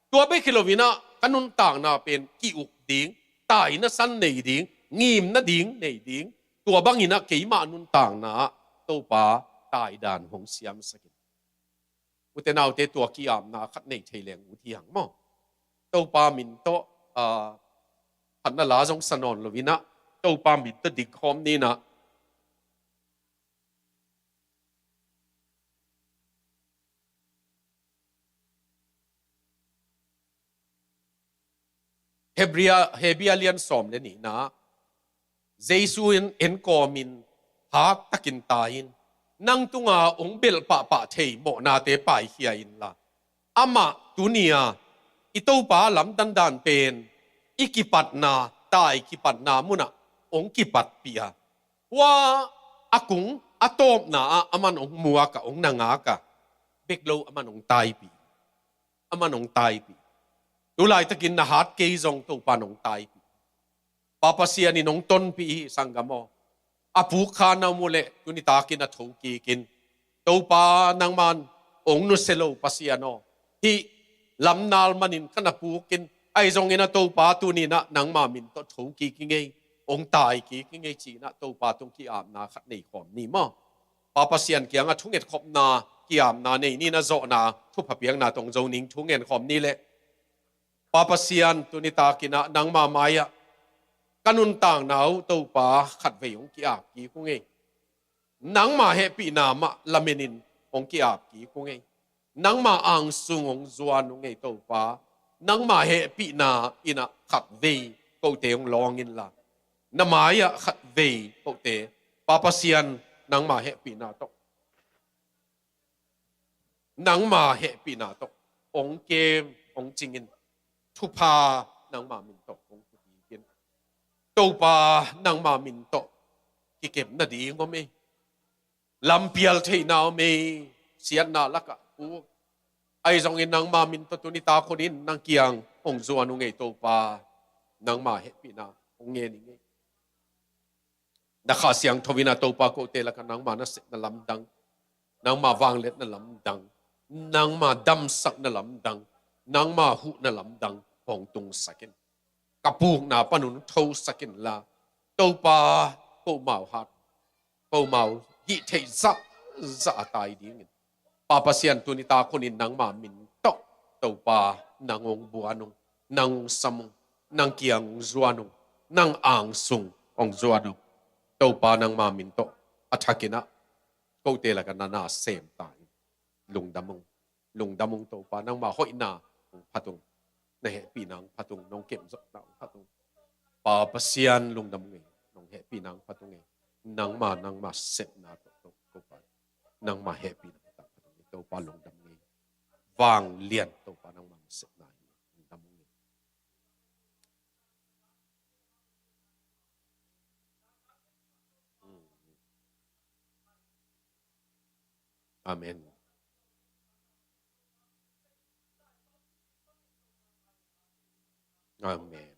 Tua bek hi loin ah ka nuntakna pen ki-uk ding, taina san nei ding, ngimna ding nei ding, tua bangin ah keima nuntakna ah Topa taidan hong siamsak in. Ute naute, tua ki-apna khat nei thei leng ut hi hang, maw. Topa min tawh, ah, phatna la zong sa nawn loin ah Topa min tawh dikkhawm ni in ah. Hebria, Hebia lian sawm le nihna, Jesu in enkawmin haktakin tai in, nang tunga hong belh pahpah thei mawhnate paikhia inla, amah tuni-a i Topa lamdang dan pen i kipatna, tai kipatna munah hong kipatpih a, hua a kung a tawpna ah aman hong muak a, hong na ngak a, bek lo aman hong taipih, aman hong taipih. Tu laitakin na hat kei zong Topa in hong taipih. Pa Pasian in hong tonpih hi, sanggam aw. A puk kha na om uh leh tuni takin ah thokik in. Topa, nangman hong nusia lo Pasian aw, hih lamnal manin ka na puk in, ahi zongin ah Topa, tuni in ah nangma min tawh thokik hi ngei, hong taikik hi ngei ci-in ah Topa tung ki-apna khat nei khawm ni maw. Pa Pasian kiangah thungetkhopna, ki-apna nei ni in ah, zawhna thupha piakna tawh hong zo ning. Thungen khawm ni leh. Pa Pasian, tuni takin ah nangma mai-ah ka nuntakna uh Topa khatvei hong ki-ap kik ung ei. Nangma hehpihna mah lamenin hong ki-ap kik ung ei. Nangma angsung hong zuan ung ei Topa. Nangma hehpihna in ah khatvei kote hong lawng inla, na mai-ah khatvei kote, Pa Pasian, nangma hehpihna tawh, nangma hehpihna tawh hong kem, hong cingin, thupha nangma min tawh hong pukik in. Topa, nangma min tawh kikem nading om ei. Lampial theihna om ei. Siatna lakah puk. Ahi zongin nangma min tawh tuni tak hunin nang kiang hong zuan ung ei Topa. Nangma hehpihna hong ngen ing ei. Na Kha Siangtho in ah Topa kote lakah nangma nasepna lamdang, nangma vangliatna lamdang, nangma damsakna lamdang, nangma huhna lamdang hong tungsak in. Ka pukna panun thosak inla, Topa, komau hat, komau hih theih zahzah a tai dingin, Pa Pasian, tuni tak hunin nangma min tawh Topa nang hong buan ung, nang hong sam ung, nang kiang hong zuan ung, nang angsung hong zuan ung. Topa, nangma min tawh a thakin ah kote lakah na na sem ta in. Lungdam ung, lungdam ung Topa, nangma hoihna hong phat ung, na hehpihna hong phat ung, nong kemzawhna hong phat ung. Pa Pasian, lungdam ung ei, nong hehpihna hong phat ung ei. Nangma, nangma sepna tawh, tawh, Topa, nangma hehpihna hong phat ung ei Topa, lungdam ung ei. Vanglian Topa, nangma sepna hi, lungdam ung ei. Amen. Amen.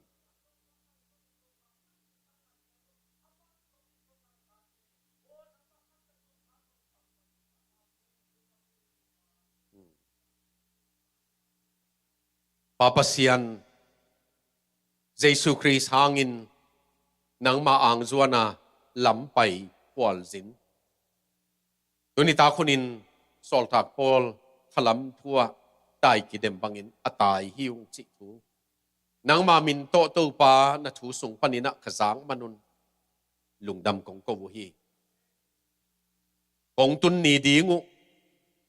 Pa Pasian, Jesu Khrist hangin nangma angzuana lampai khualzin. Tuni tak hunin sawltak Paul khalam thu ah tai kidem bangin a tai hi ung cih thu. Nangma min tawh Topa na thu sung panin ah ka zak manun lungdam kong ko uh hi. Kong tun ni ding uh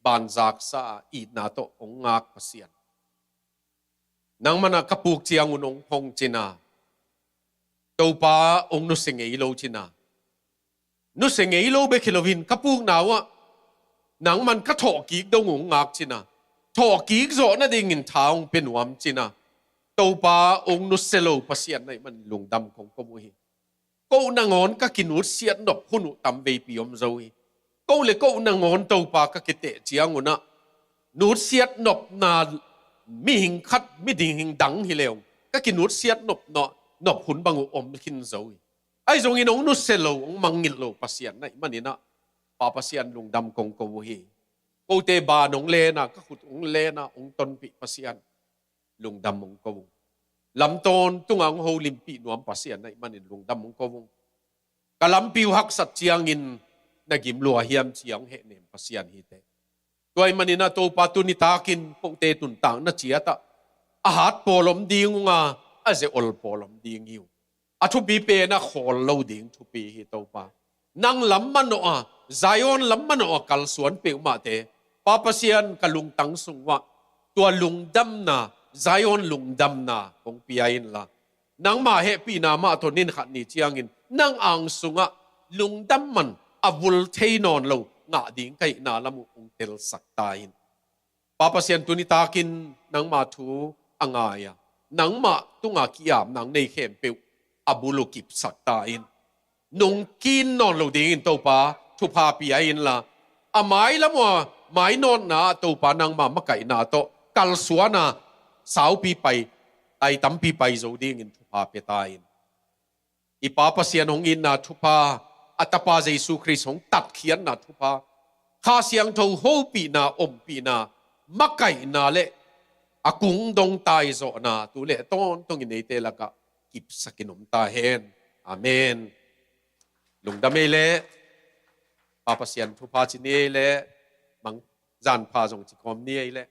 banzaksa a itna tawh hong ngak Pasian. Nangman ah ka puk ciangun hong phong cina. Topa hong nusia ngei lo cina. Nusia ngei lo bek hi loin ka pukna uh ah nangman ka thawhkik dong hong ngak cina. Thawhkik zawh nadingin tha hong pia nuam cina. Topa hong nusia lo Pasian na hih manin lungdam kong ko uh hi. Ko nangawn ka kinutsiat nop hun uh tam veipi om zo hi. Ko le ko nangawn Topa ka kiteh ciangun ah nutsiat nopna mihing khat, miding hing dang hi leng ka kinutsiat nop, nop, nop hun bang uh om khin zo hi. Ahi zongin hong nusia lo, hong mangngilh lo Pasian na hih manin ah Pa Pasian lungdam kong ko uh hi. Kote ban hong len a, ka khut hong len a, hong tonpih Pasian lungdam hong ko ung. Lam tawntung ah hong holimpih nuam Pasian na hih manin lungdam hong ko ung. Ka lampi uh haksat ciangin na gim lua hiam ci a hong hehnem Pasian hi teh. Tua hih manin ah Topa tuni takin kote tuntakna ciat ah a hat pawl om ding ung a, a ze-ol pawl om ding hi ung. A thupi pen a khawl lo ding thupi hi Topa. Nang lam manawh a, Zion lam manawh a kalsuan peuhmahte Pa Pasian ka lungtang sung uh ah tua lungdamna, Zion lungdamna kong pia inla, nangma hehpihna mah tawh ni khat ni ciangin nang ang sungah lungdam man a vul thei nawn lo ngah ding ka hihna lam uh hong telsak ta in. Pa Pasian, tuni takin nangma thu a ngai a, nangmah tungah ki-apna nei khempeuh a bul uh kipsak ta in. Nungkin nawn lo dingin Topa thupha pia inla, a mailam uh a mainawtna ah Topa nangma makaihna tawh kalsuan a, saupi pai, tai tampi pai zo dingin thupha pia ta in. I Pa Pasian hong itna thupha, a Tapa Jesu Khrist hong tatkhiatna thupha, Kha Siangtho hopihna, ompihna, makaihna le a kung dong taizawhna tu le tawntungin eite lakah kipsakin om ta hen. Amen. Lungdam ei leh, Pa Pasian thupha ci ni ei leh, mang zanpha zong ci kawm ni ei leh.